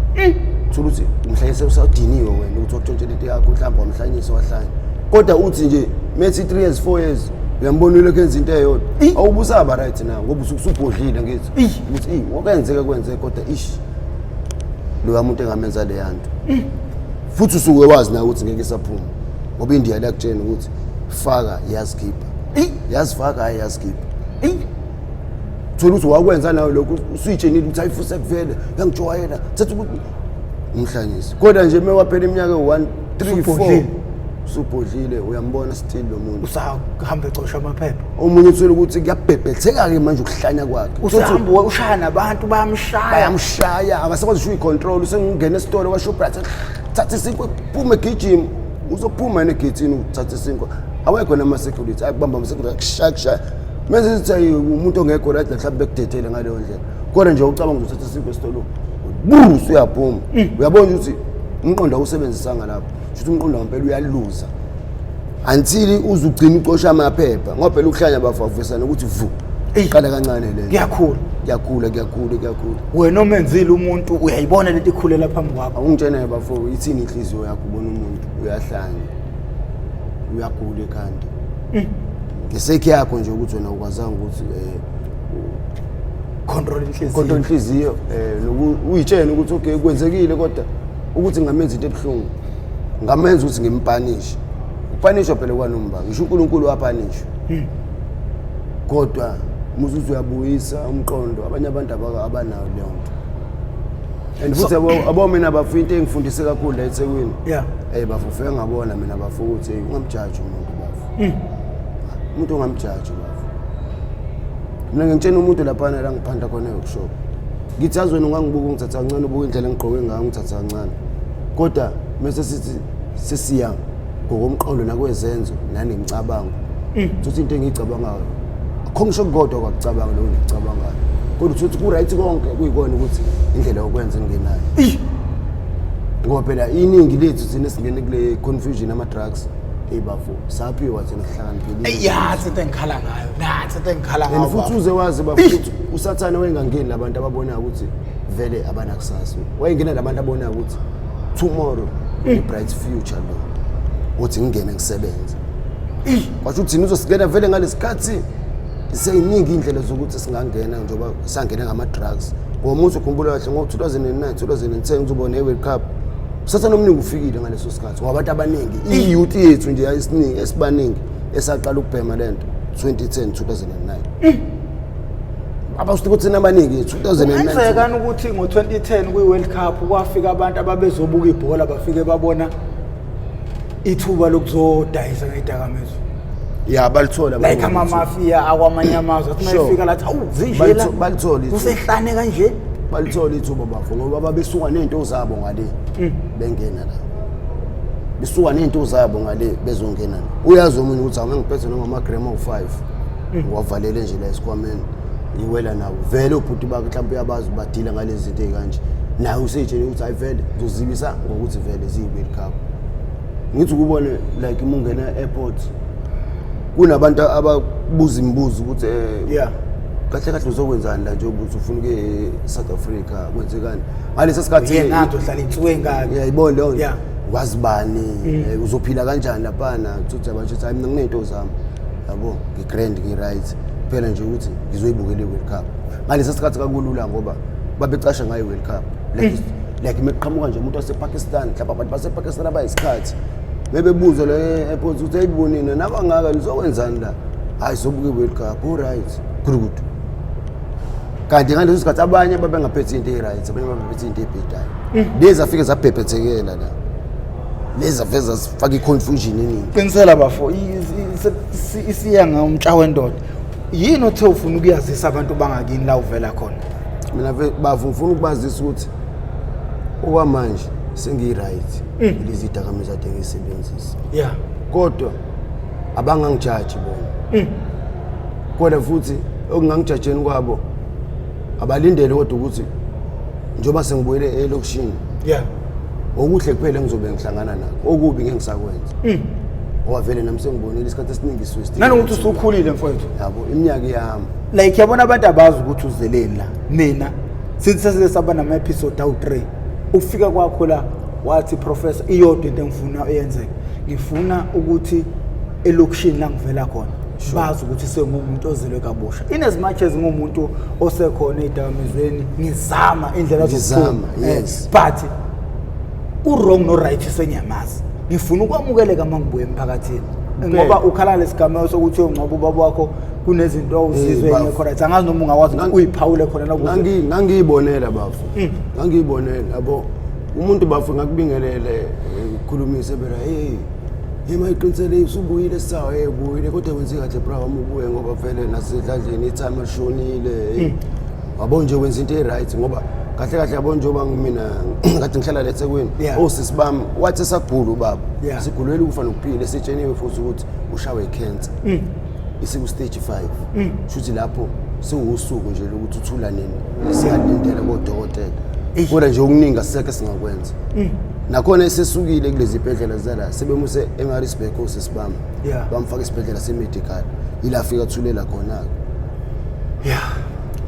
Uthola ukuthi umhlanyise usadiniwe wena ukuthi wakutshontshela into yakho, mhlawumbe wamhlanyisa wahlanya, kodwa uthi nje methi 3 years, 4 years, uyambona ulokhu enza into eyodwa, awubusaba right now, ngoba usuke usubhodlile ngithi ukuthi i okwenzeka kwenzeka, kodwa ish, loya muntu engamenza leya nto, futhi usuke wazi na ukuthi ngeke isaphuma, ngoba indiya liyakutshena ukuthi faka iyazikhipha, yazifaka, hayi, yazikhipha. Thola ukuthi wakwenza nawe lokhu, usuyitshenile ukuthi hayi, futhi sekuvele uyangijwayela, thatha ukuthi Umhlanyisi. Kodwa nje mekwaphela iminyaka 1 3 4 Usubhodlile. Usubhodlile, uyambona still lo muntu. Usahamba ecosha amaphepha. Omunye uthole ukuthi kuyabhebhetheka-ke manje ukuhlanya kwakhe. Usahamba ushaya nabantu, bayamshaya. Bayamshaya, akasakwazi usho uyicontrol. Usengena esitolo kwaShoprite, thatha isinkwa, phume, gijima, uzophuma yena egeyithini, uthatha isinkwa, awekho nama-security akubamba, ama-security akushaya, kushaya menze sithi ayi, umuntu ongekho right, mhlawumbe bekudethele ngaleyo ndlela. Kodwa nje ucabanga ukuthi uthatha isinkwa esitolo, bus uyaphuma, uyabona ukuthi umqondo awusebenzisanga lapho, shuthi umqondo ngempela uyaluza until uze ugcine ucosha amaphepha, ngoba phela ukuhlanya bafavisana ukuthi vu qala kancane le. Kuyakhula. Kuyakhula, kuyakhula, kuyakhula. Wena omenzile umuntu, uyayibona lento ikhulela phambi kwakho. Awungitshene bafo, ithini inhliziyo yakho ubona umuntu uyahlanya, uyagula ekhanda, ngesekhi yakho nje ukuthi wena ukwazanga ukuthi control inhliziyo. Control inhliziyo, uyitshene ukuthi okay, kwenzekile, kodwa ukuthi ngamenza into ebuhlungu, ngamenza ukuthi ngimpunishe. Upunishwa phela kwanomba, ngisho uNkulunkulu wapunishwa. Kodwa muzuzu uyabuyisa umqondo, abanye abantu abanayo leyo nto. And futhi abo mina bafo, into engifundise kakhulu la eThekwini, bafo, ufike ngabona mina bafo ukuthi hey, ungamjaji umuntu bafo, umuntu ungamjaji bafo. Mina ngitshena umuntu laphana la ngiphanda khona e-workshop, ngithi yazi wena ungangibuka ungithatha kancane, ubuka indlela engigqoke ngayo, ungithatha kancane, kodwa mese sithi sesiya ngokomqondo nakwezenzo nanemicabango, uthi into engiyicabangayo akho ngisho kukodwa kwakucabanga lokho engikucabangayo, kodwa uthi ku-right konke, kuyikona ukuthi indlela yokwenza engingenayo, ngoba phela iningi lethu thina singene kule confusion ama-drugs, eyi bafo, saphiwa thina, sihlakaniphile. Eyi, yazi into engikhala ngayo, nansi into engikhala ngayo And futhi bafo. Uze wazi bafo ukuthi usathane wayengangeni labantu ababonayo ukuthi vele abanakusasa, wayengena labantu abonayo ukuthi tomorrow i-bright future lo, uthi ngingene ngisebenze, kwasho ukuthi thina uzosingena vele ngalesikhathi seyiningi iy'ndlela zokuthi singangena, njengoba sangena ngama-drugs. Ngoba uma uzokhumbula kahle, ngo-2009 2010 kuzoba ne-World Cup, usathane omningi ufikile ngaleso sikhathi, ngoba abantu abaningi, i-youth yethu nje esiningi, esibaningi esaqala ukubhema le nto 2010 2009, abasuke ukuthi abaningi 2009. Kungenzekani ukuthi ngo-2010 kwi-World Cup kwafika abantu ababezobuka ibhola, bafike babona ithuba lokuzodayisa ngey'dakamizwa? Ya, balithola. Like amamafiya akwamanye amazwe athi mayefika lathi, awu, zinje la. Balithola ithuba. Kusehlane kanje. Balithola ithuba bafo, ngoba babesuka ney'nto zabo ngale, bengena la, besuka ney'nto zabo ngale, bezongena la. Uyazi omunye ukuthi awungangiphethe noma amagremu awu-5, ngiwavalele nje la esikhwameni, ngiwela nawo vele. Ubhuti bakhe mhlawumbe uyabazi, badila ngalezi zinto ey'kanje, naye usey'tshele ukuthi hayi vele ngizozibisa ngokuthi vele ziyi-World Cup. Ngithi ukubone like uma ungena e-airport kunabantu ababuza imibuzo ukuthi kahle kahle uzokwenzani la, njengoba uthi ufuna ukuye e-South Africa, kwenzekani ngalesa sikhathi? Uye ngaphi, uhlala iy'nsuku ey'ngaki? Uyayibona leyo nto? Wazi bani, uzophila kanjani laphana? Uthi abantu uthi hayi, mina nginey'nto zami yabo, ngi-grand, ngi-right, kuphela nje ukuthi ngizoyibukela i-World Cup. Ngalesa sikhathi kakulula ngoba babecasha ngayo i-World Cup, like mekuqhamuka nje umuntu wasePakistan, mhlawumbe abantu basePakistan abayisikhathi bebebuzwa le airport ukuthi ayibonini nabangaka, nizokwenzani la? Hayi, sobuka i-World Cup. All-right, good good. Kanti ngaleso sikhathi abanye babengaphethe into eyi-right, abanye babephethe into ebhedayo. Lezi afike zabhebhethekela la, lezi afike zafaka i-confusion eningi. Qinisela bafo, isiya ngomtsha wendoda. Yini othe ufuna ukuyazisa abantu bangakini la uvela khona? Mina bafo, ngifuna ukubazisa ukuthi okwamanje sengiyi-right, lezi dakamizwa ade ngiyisebenzisa, kodwa abangangijaji bona. Kodwa futhi okungangijajeni kwabo, abalindele kodwa ukuthi njengoba sengibuyele elokishini, okuhle kuphela engizobe ngihlangana nakho, okubi ngeke ngisakwenza, ngoba vele nami sengibonile isikhathi esiningi siwastile. Nanokuthi usukhulile mfowethu. Yabo, iminyaka iyahamba. Like yabona, abantu abazi ukuthi uzeleni la. Mina since sesike saba nama-episode awu-3, ukufika kwakho la wathi, "Professor, iyodwa into engifuna eyenzeke, ngifuna ukuthi elokishini la ngivela khona bazi ukuthi sengumuntu ozelwe kabusha, in as much as ngumuntu osekhona ey'dakamizweni, ngizama indlela Ngizama, zokuphuma. But u-wrong no-right sengiyamazi, ngifuna ukwamukeleka uma ngibuya emphakathini." Ngoba ukhala lesigameko sokuthi uyongcwaba ubaba wakho, kunezinto awuzizwe bafo. engekho right. Angazi noma ungakwazi ukuthi uyiphawule khona la ukuze Ngangiyibonela bafo, ngangiyibonela yabo. Umuntu bafo ngakubingelele, ukukhulumise bela, hey hey, mayiqinisele, usubuyile sawa, hey ubuyile, kodwa wenze kahle bra wami ubuye, ngoba vele nasedladleni i-time alishonile. Wabo nje wenza into e-right, ngoba kahle kahle yabo njengoba mina kade ngihlala la eThekwini, osisi bami wathi esagula ubaba, sigulele ukufa nokuphila, esitsheniwe futhi ukuthi ushawe i-cancer, isiku-stage 5, shuthi lapho sewusuku nje lokuthi uthula nini, singalindela kodokotela, kodwa nje okuningi asisekho esingakwenza. Nakhona esesukile kulezi bhedlela zala, sebemuse eMaritzburg osisi bami, bamfaka esibhedlela se-medical, ila afika athulela khona-ke.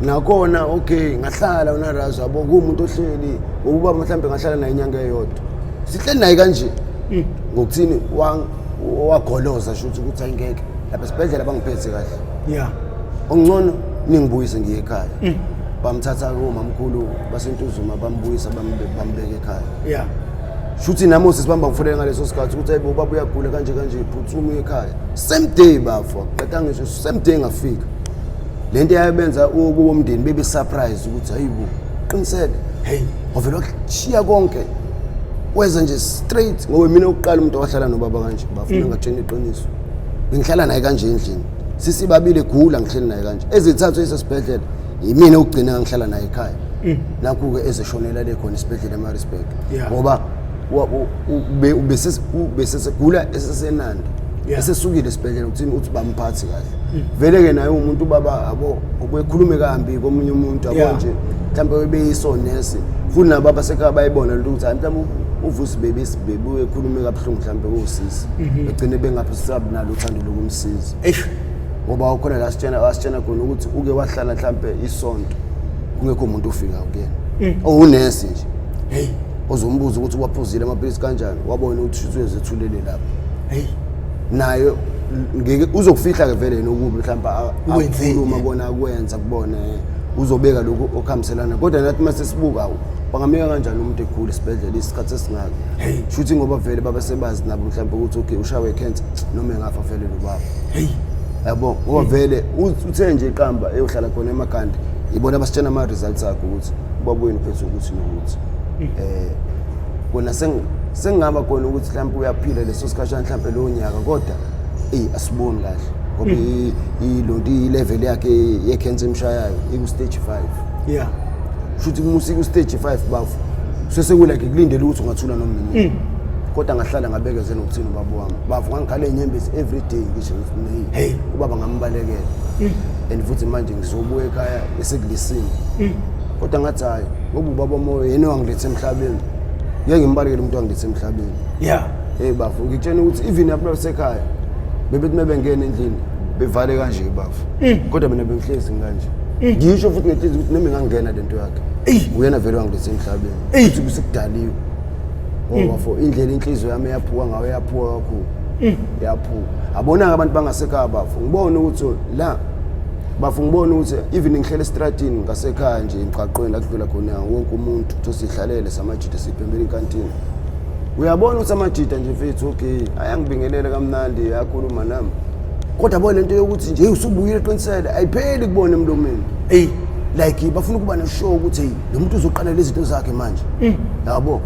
Nakhona okay, ngahlala unarazo, yabo, kuwumuntu ohleli ngokuba mhlawumbe ngahlala naye inyanga eyodwa, sihleli naye kanje, ngokuthini wagoloza shuthi ukuthi ayingeke lapha esibhedlela bangiphethe kahle, ongcono ningibuyise ngiye ekhaya. Bamthatha komamkhulu baseNtuzuma, bambuyisa, bambeka ekhaya. Shuthi nami osisi bamba ngifonela ngaleso sikhathi ukuthi hayibo, ubaba uyagula kanje kanje, phuthuma uye ekhaya. Same day bafo, qeda ngisho same day ngafika. Le nto yabenza kubo mndeni bebe surprise ukuthi hayibo, qinisele, Hey. Wavele washiya konke, weza nje straight, ngoba mina ukuqala umuntu owahlala nobaba kanje bafuna ngatshena iqiniso, bengihlala naye kanje endlini, sisibabili, egula ngihleli naye kanje, ezithathu esesibhedlela, yimina okugcina ngihlala naye ekhaya. Nakhu-ke ezeshonela le khona esibhedlela eMaritzburg, ngoba ubesesegula esesenanda, esesukile esibhedlela, ukuthini uthi bamphathi kahle vele-ke naye umuntu ubaba, abo ubekhulume kambi komunye umuntu, yabo, nje mhlawumbe bebeyisonesi futhi nabo abasekhaya bayibona lento ukuthi hayi, mhlawumbe uVusi bebebuye ekhulume kabuhlungu mhlawumbe kosisi, begcine bengaphi nalo uthando lokumsiza. Eish. Ngoba ukhona la asitshena khona ukuthi uke wahlala mhlambe isonto kungekho umuntu ofika kuyena, owunesi nje, Hey. ozombuza ukuthi waphuzile amaphilisi kanjani, wabona ukuthi uyezethulele lapho. Hey. Naye ngeke uzokufihla ke vele nokubi mhlawumbe Ukwenzile. akhuluma kona akwenza kubona, uzobeka lokhu okuhambiselana, kodwa nathi mase sibuka, awu, bangamnika kanjani umuntu egula esibhedlela isikhathi esingaka? Hey. Shuthi ngoba vele babesebazi nabo mhlawumbe ukuthi okay, ushawe cancer, noma engafa vele lo baba. Hey. Yabo, ngoba vele uthe nje iqamba eyohlala khona emakhanda, ibona basitshena ama-results akhe ukuthi ubaba wenu uphethe ukuthi nokuthi, kona sengingaba khona ukuthi mhlawumbe uyaphila leso sikhashana, mhlawumbe lowo nyaka, kodwa eyi, asiboni kahle ngoba ilonto i-level yakhe ye-cancer emshayayo iku-stage 5. Shuthi uma usiku-stage 5 bafo, sesekulike kulindele ukuthi ungathula noma nini, kodwa ngahlala ngabekezela ngokuthini ubaba wami bafo, ngangikhala iy'nyembezi every day, ngisho ngithi Hey. ubaba ngambalekela and futhi manje ngizobuya ekhaya esekulisini, kodwa ngathi hhayi, ngoba ubaba moyo yena owangiletha emhlabeni, ngeke ngimbalekele umuntu owangiletha emhlabeni. Hey bafo, ngitshena ukuthi even lapho sekhaya bebethi mebengena endlini bevale kanje bafo, kodwa mina bengihlezi ngikanje, ngisho futhi ngenhliziyo ukuthi noma ingangena lento yakhe, uyena vele wangiletha emhlabeni, futhi kusekudaliwe ngoba bafo indlela inhliziyo yami eyaphuka ngayo, yaphuka kakhulu, yaphuka. Abona-ke abantu bangasekhaya bafo, ngibone ukuthi la bafo, ngibone ukuthi even ngihlele estratini ngasekhaya nje, emgaqweni la kudlula khona wonke umuntu, kuthi sihlalele samajida sibhembele inkantini, uyabona ukuthi amajida nje mfethu, okay, ayangibingelela kamnandi, ayakhuluma nami, kodwa bo lento yokuthi nje, "Hey, usubuyile qinisele," ayipheli kubona emlomeni. Hey. Like bafuna ukuba ne-sure ukuthi hey, lo muntu uzoqala lezi zinto zakhe manje, yabo,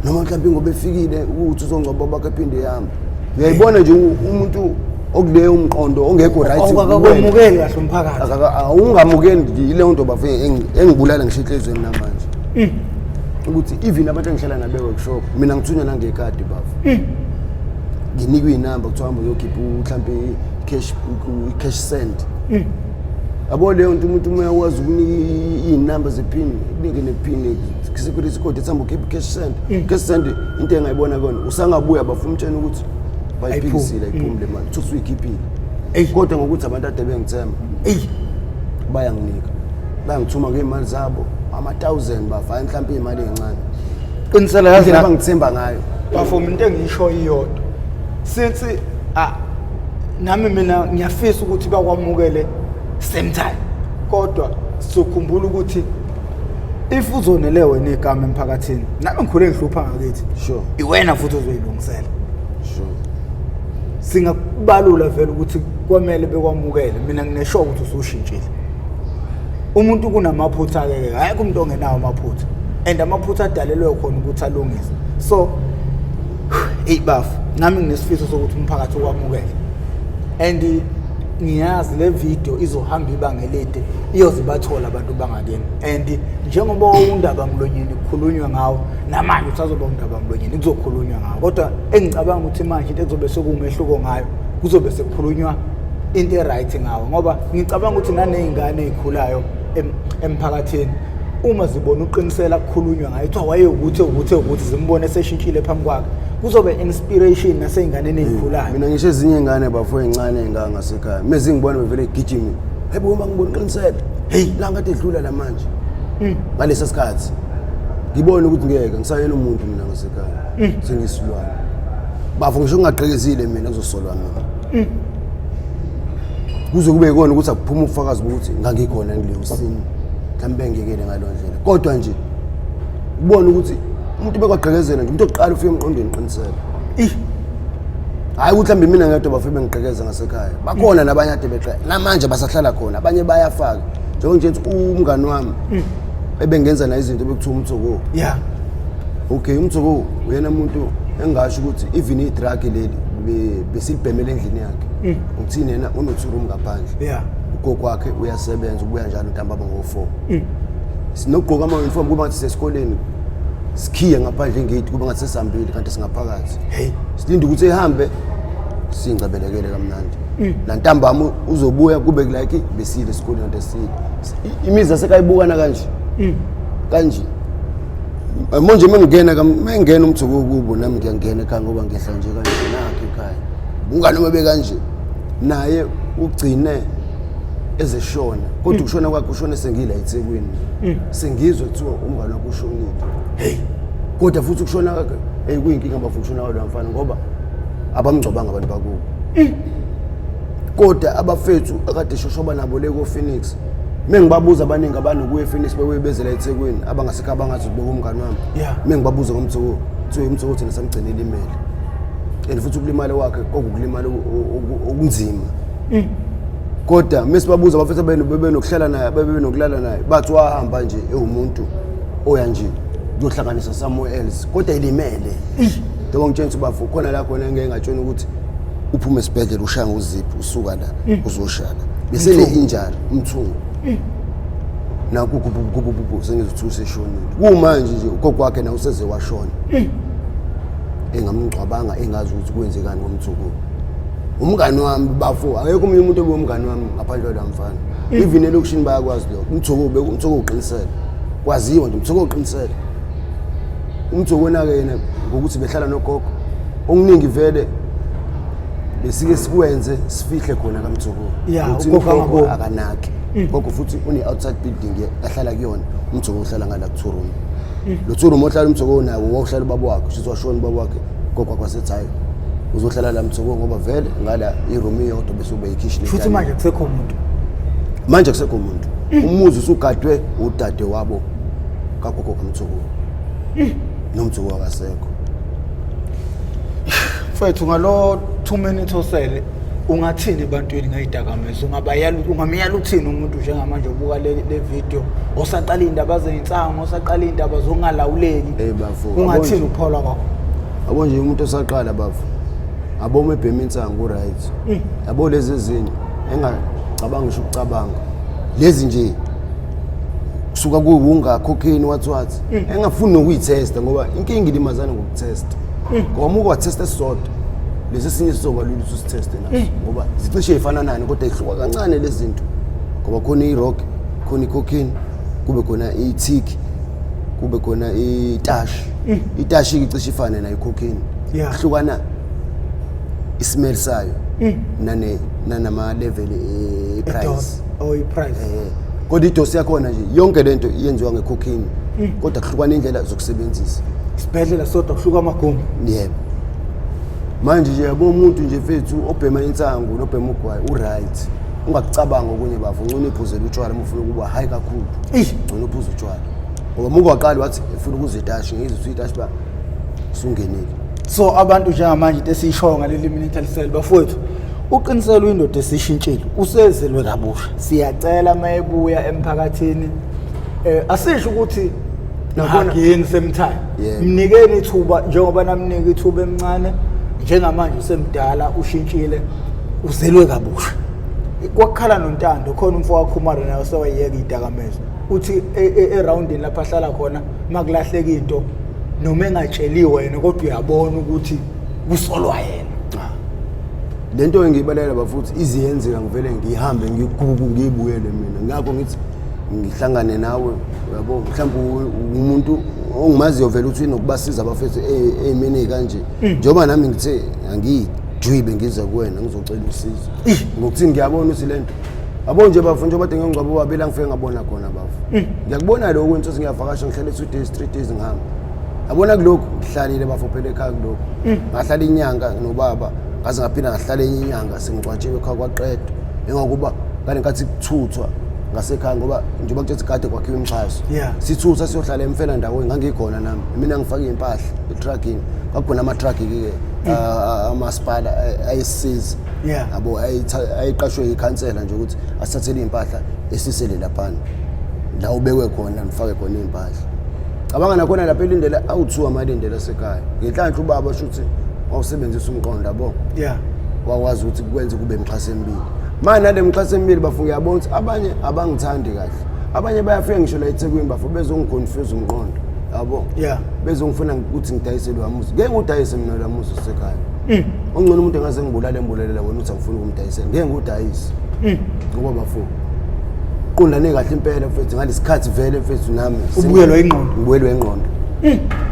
noma mhlawumbe ngoba efikile ukuthi uzongcwaba bakhe ephinde ehamba, uyayibona nje umuntu okuleyo umqondo ongekho right kuwena. Awukakwemukeli kahle umphakathi. Awungamukeli yileyo nto bafo engibulala ngisho enhliziyweni namanje, ukuthi even abantu engihlala nabo e-workshop, mina ngithunywa nangekhadi bafo, nginikwe iy'namba, kuthiwa hamba uyokhipha mhlampe i-cash send, yabo. Leyo nto umuntu uma uyakwazi ukunika iy'namba zephini, kunike nephini, security code, ethamba ukhipha i-cash send. Cash send into engayibona kona, usangabuya bafuna umtshena ukuthi bayiphikisile, ayiphumi le mali, uthi usuyikhiphile. Eyi. Kodwa ngokuthi abantu ade bengithemba, Eyi. bayanginika, bayangithuma ngey'mali zabo, ama-thousand bafa, hayi mhlawumpe iy'mali ey'ncane. Qinisela yazi indlela abangithemba ngayo. Bafo, into engisho iyodwa, since ah nami mina ngiyafisa ukuthi bakwamukele same time, kodwa sizokhumbula ukuthi if uzonele wena igama emphakathini, nami ngikhule ngihlupha ngakithi, iwena futhi ozoyilungisela. Singakubalula vele ukuthi kwamele bekwamukele. Mina nginesho ukuthi usushintshile umuntu, kunamaphutha ke, ayikho umuntu ongenawo amaphutha. And amaphutha adalelwe khona ukuthi alungise. So eyi bafu, nami nginesifiso sokuthi umphakathi ukwamukele, and ngiyazi le video izohamba ibanga elide, iyoze ibathole abantu bangakini. And njengoba undaba mlonyeni kukhulunywa ngawo namanje, usazoba undaba mlonyeni, kuzokhulunywa ngawo. Kodwa engicabanga ukuthi manje into ekuzobe sekuwumehluko ngayo, kuzobe sekukhulunywa into e-right ngawo, ngoba ngicabanga ukuthi naney'ngane ey'khulayo emphakathini, uma zibona uqinisela kukhulunywa ngayo, kuthiwa wayewukuthi ukuthi ukuthi, zimbone eseshintshile phambi kwakhe, kuzobe inspiration nasey'nganeni ey'khulayo. Mina ngisho ezinye iy'ngane bafo ey'ncane ey'ngangasekhaya, mezingibona bevele gijime, hey bo, ngibona uqinisele, hey la ngathi edlula la manje. Ngalesa sikhathi ngibone ukuthi ngeke ngisayena umuntu mina ngasekhaya, sengiyisilwane bafo. Ngisho ngingagqekezile mina, kuzosolwa mina, kuze kube yikona ukuthi akuphuma ubufakazi bokuthi ngangikhona kuleyo scene. Mhlawumbe bengiyekele ngaleyo ndlela, kodwa nje ubone ukuthi umuntu bekwagqekezela nje, umuntu oqala ufike emqondweni qinisele. Hhayi ukuthi mhlawumbe mina ngedwa bafike bengigqekeza ngasekhaya, bakhona nabanye ade beqe namanje basahlala khona, abanye bayafaka. Njengoba nje umngani wami ebengenza naye izinto, bekuthiwa umthoko. Okay, umthoko uyena muntu engasho ukuthi even i-drug leli besilibhemele endlini yakhe. Uthini yena, uno-two room ngaphandle. Ugogo wakhe uyasebenza, ubuya njalo ntambama ngo-4. Sinokugqoka ama-uniform kuba ngathi sesikoleni, sikhiye ngaphandle engate, kuba ngathi sesihambile kanti singaphakathi. Silinde ukuthi ehambe, singcebelekele kamnandi. Nantambama uzobuya kube like besile esikoleni kanti esile. Imizi yasekayibukana kanje kanje. Manje mengingena umthuko kubo, nami ngiyangena ekhaya ngoba ngehla nje kanje nakho ekhaya. Umngane uma bekanje naye ugcine ezeshona, kodwa ukushona kwakhe ushone sengila eThekwini, sengizwe kuthiwa umngane wakhe ushonile. Hey. Kodwa futhi ukushona kwakhe, hey, kuyinkinga bafuna ukushona kwalo mfana, ngoba abamngcwabanga abantu bakubo. Kodwa abafethu akade shoshoba nabo le ko-Phoenix, mengibabuza, abaningi abanokuya ePhoenix bebuye bezela eThekwini, abangasekho abangazi ukuthi bekumngani wami. Mengibabuza ngomthoko, kuthiwa umthoko thina samgcina elimele, and futhi ukulimala kwakhe kwakukulimala okunzima. Kodwa mesibabuza abafethu bebenokuhlala naye, bebenokulala naye, bathi wahamba nje ewumuntu oya nje kuyohlanganisa somewhere else, kodwa elimele. Njengoba ngitshela ukuthi bafo, khona la khona engeke ngatshona ukuthi uphume esibhedlela, ushaya ngoziphu, usuka la uzoshaya besene-injury umthungo naku kububububu, sengizothi useshonile. Kumanje nje ugogo wakhe nawe useze washona, engamngcwabanga, engazi ukuthi kwenzekani ngomthuko. Umngani wami bafo, akekho omunye umuntu obewumngani wami ngaphandle kwalo mfana. Even elokishini bayakwazi lokho. Umthuko umthuko uqinisele, kwaziwa nje umthuko uqinisele. Umthuko wena-ke yena ngokuthi behlala nogogo, okuningi vele besike sikwenze sifihle khona kamthuko. Uthi ugogo ugogo angaboni. Akanaki gogo, futhi une-outside building ahlala kuyona. Umthuko uhlala ngala ku-two room. Lo two room ohlala umthuko nawo wawuhlala ubaba wakhe, shuthi washona ubaba wakhe, gogo wakhe wasethi hhayi, uzohlala la mthuko, ngoba vele ngala i-room iyodwa bese ube ikhishi. Futhi manje kusekho umuntu? Manje kusekho umuntu. Umuzi usugadwe udade wabo kagogo kamthuko, nomthuko akasekho. Mfethu, ngalo 2 minutes osele, ungathini ebantwini ngey'dakamizwa? Ungabayala, ungamyala uthini umuntu njengamanje ubuka le video, osaqala iy'ndaba zey'nsango, osaqala iy'ndaba zokungalawuleki? Hey, bafo, ungathini yabo nje- ukuphola kwakho? Yabo nje umuntu osaqala bafo, abo uma ebhema insangu right, yabo lezi ezinye engacabanga ngisho ukucabanga lezi nje kusuka kuwunga cocaine, wathi wathi engafuni nokuyithesta, ngoba inkinga ilimazana ngokuthesta, ngoba uma ukwatesta esisodwa, lesi esinye sizoba lula ukuthi usitheste naso, ngoba zicishe y'fana nani, kodwa ihluka kancane lezi zinto, ngoba khona i-rock, khona i-cocaine, kube khona i-tik, kube khona itashi. Itashi-ke icishe ifane nayo i-cocaine. Kuhlukana i-smell sayo nanama-level e-price. Oh, i-price. Kodwa idosi yakhona nje, yonke lento iyenziwa nge-cocaine, kodwa kuhlukana indlela zokusebenzisa. Isibhedlela sodwa, kuhluka amagumbi. Yebo. Manje nje yabo umuntu nje mfethu obhema insangu nobhema ugwayi u-right, ungakucabanga okunye bafo. Ngcono iphuzele utshwala uma ufuna ukuba high kakhulu. Ngcono uphuze utshwala, ngoba uma ukwaqala wathi efuna ukuza itashi, ngizwe ukuthi itashi ba usungenile. So abantu njengamanje, into esiyishoyo ngaleli minute elisele, bafowethu, uqinisele uyindoda esishintshile, usezelwe kabusha. Siyacela uma ebuya emphakathini, asisho ukuthi Nakhona Again same time. Yebo. Mnikeni ithuba njengoba namnika ithuba emncane njengamanje usemdala ushintshile uzelwe kabusha. Kwakukhala noNtando khona umfo waKhumalo naye osewayeka idakamizwa. Uthi eroundini lapho ahlala khona makulahleka into noma engatsheliwe yena kodwa uyabona ukuthi kusolwa yena. Lento engiyibalela bafuthi iziyenzeka, ngivele ngihambe ngikuku ngiyibuyele mina. Ngakho ngithi ngihlangane nawe, uyabo, mhlawumbe umuntu ongimaziyo vele uthi nokubasiza abafethu ey'meni ey'kanje, njengoba nami ngithe angiyijwibe ngize kuwena ngizocela usizo. Ngokuthi ngiyabona ukuthi le nto, yabo nje bafo, njengoba kade ngiyongcwaba ubaba la ngifike ngabona khona bafo, ngiyakubona lokho intothi ngiyavakasha, ngihlale 2 days, 3 days, ngihamba. Yabona kulokhu ngihlalile bafo phela ekhaya, kulokhu ngahlala inyanga nobaba, ngaze ngaphinda ngahlala enye inyanga sengicwatshiwe ekhaya kwaqedwa, engakuba ngale nkathi kuthuthwa ngasekhaya, ngoba njengoba kuthi kade kwakhiwa imixhaso, sithutha siyohlala emfela ndawonye, ngangikhona nami. Mina ngifake iy'mpahla etruckini, kwakukhona ama-truck-ke amasipala ayesisiza, yabo, ayiqashwe yikhansela nje ukuthi asithathele iy'mpahla esisele laphana la ubekwe khona, ngifake khona iy'mpahla. Cabanga nakhona lapha elindele awuthiwa amalindele asekhaya. Ngenhlanhla ubaba shuthi wawusebenzisa umqondo, yabo, wakwazi ukuthi kwenze kube imixhaso emibili. Manje nale mixhaso emibili bafo, ngiyabona ukuthi abanye abangithandi kahle, abanye bayafika ngisho la eThekwini bafo, bezongiconfuse umqondo, yabo, bezongifuna ukuthi ngidayise lo muzi. Ngeke ngudayise mina lo muzi osekhaya. Ongcono umuntu engaze ngibulale, ngibulalela wena ukuthi angifuni ukumdayisela, ngeke ngudayise, ngoba bafo qondane kahle impela mfethu ngalesikhathi vele mfethu nami Ubuyelwa ingqondo. Ngibuyelwa ingqondo,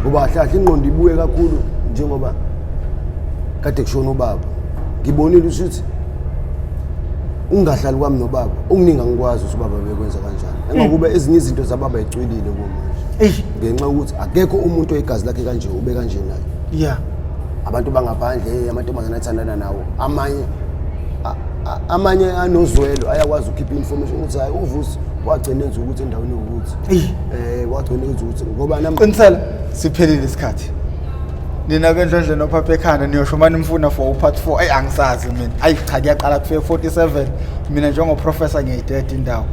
ngoba kahle kahle ingqondo ibuye kakhulu njengoba kade kushona ubaba. Ngibonile ukuthi ungahlali kwami nobaba okuningi, angikwazi ukuthi ubaba bekwenza kanjani, engakuba ezinye izinto zababa icwilile kumanje, ngenxa yokuthi akekho umuntu oyigazi lakhe kanje ube kanje naye. Abantu bangaphandle, hey, amantombazane athandana nawo amanye amanye anozwelo, ayakwazi ukukhipha information ukuthi hayi, uVusi wagcina enza ukuthi endaweni yokuthi wagcina enza ukuthi, ngoba nami Qinisela, siphelile isikhathi. Nina bendlondle nophapha ekhanda, niyosho mani nimfuna for upart 4. Ayi, angisazi mina. Ayi cha, kuyaqala kufike 47. Mina njengoprofessor ngiyayideda indawo.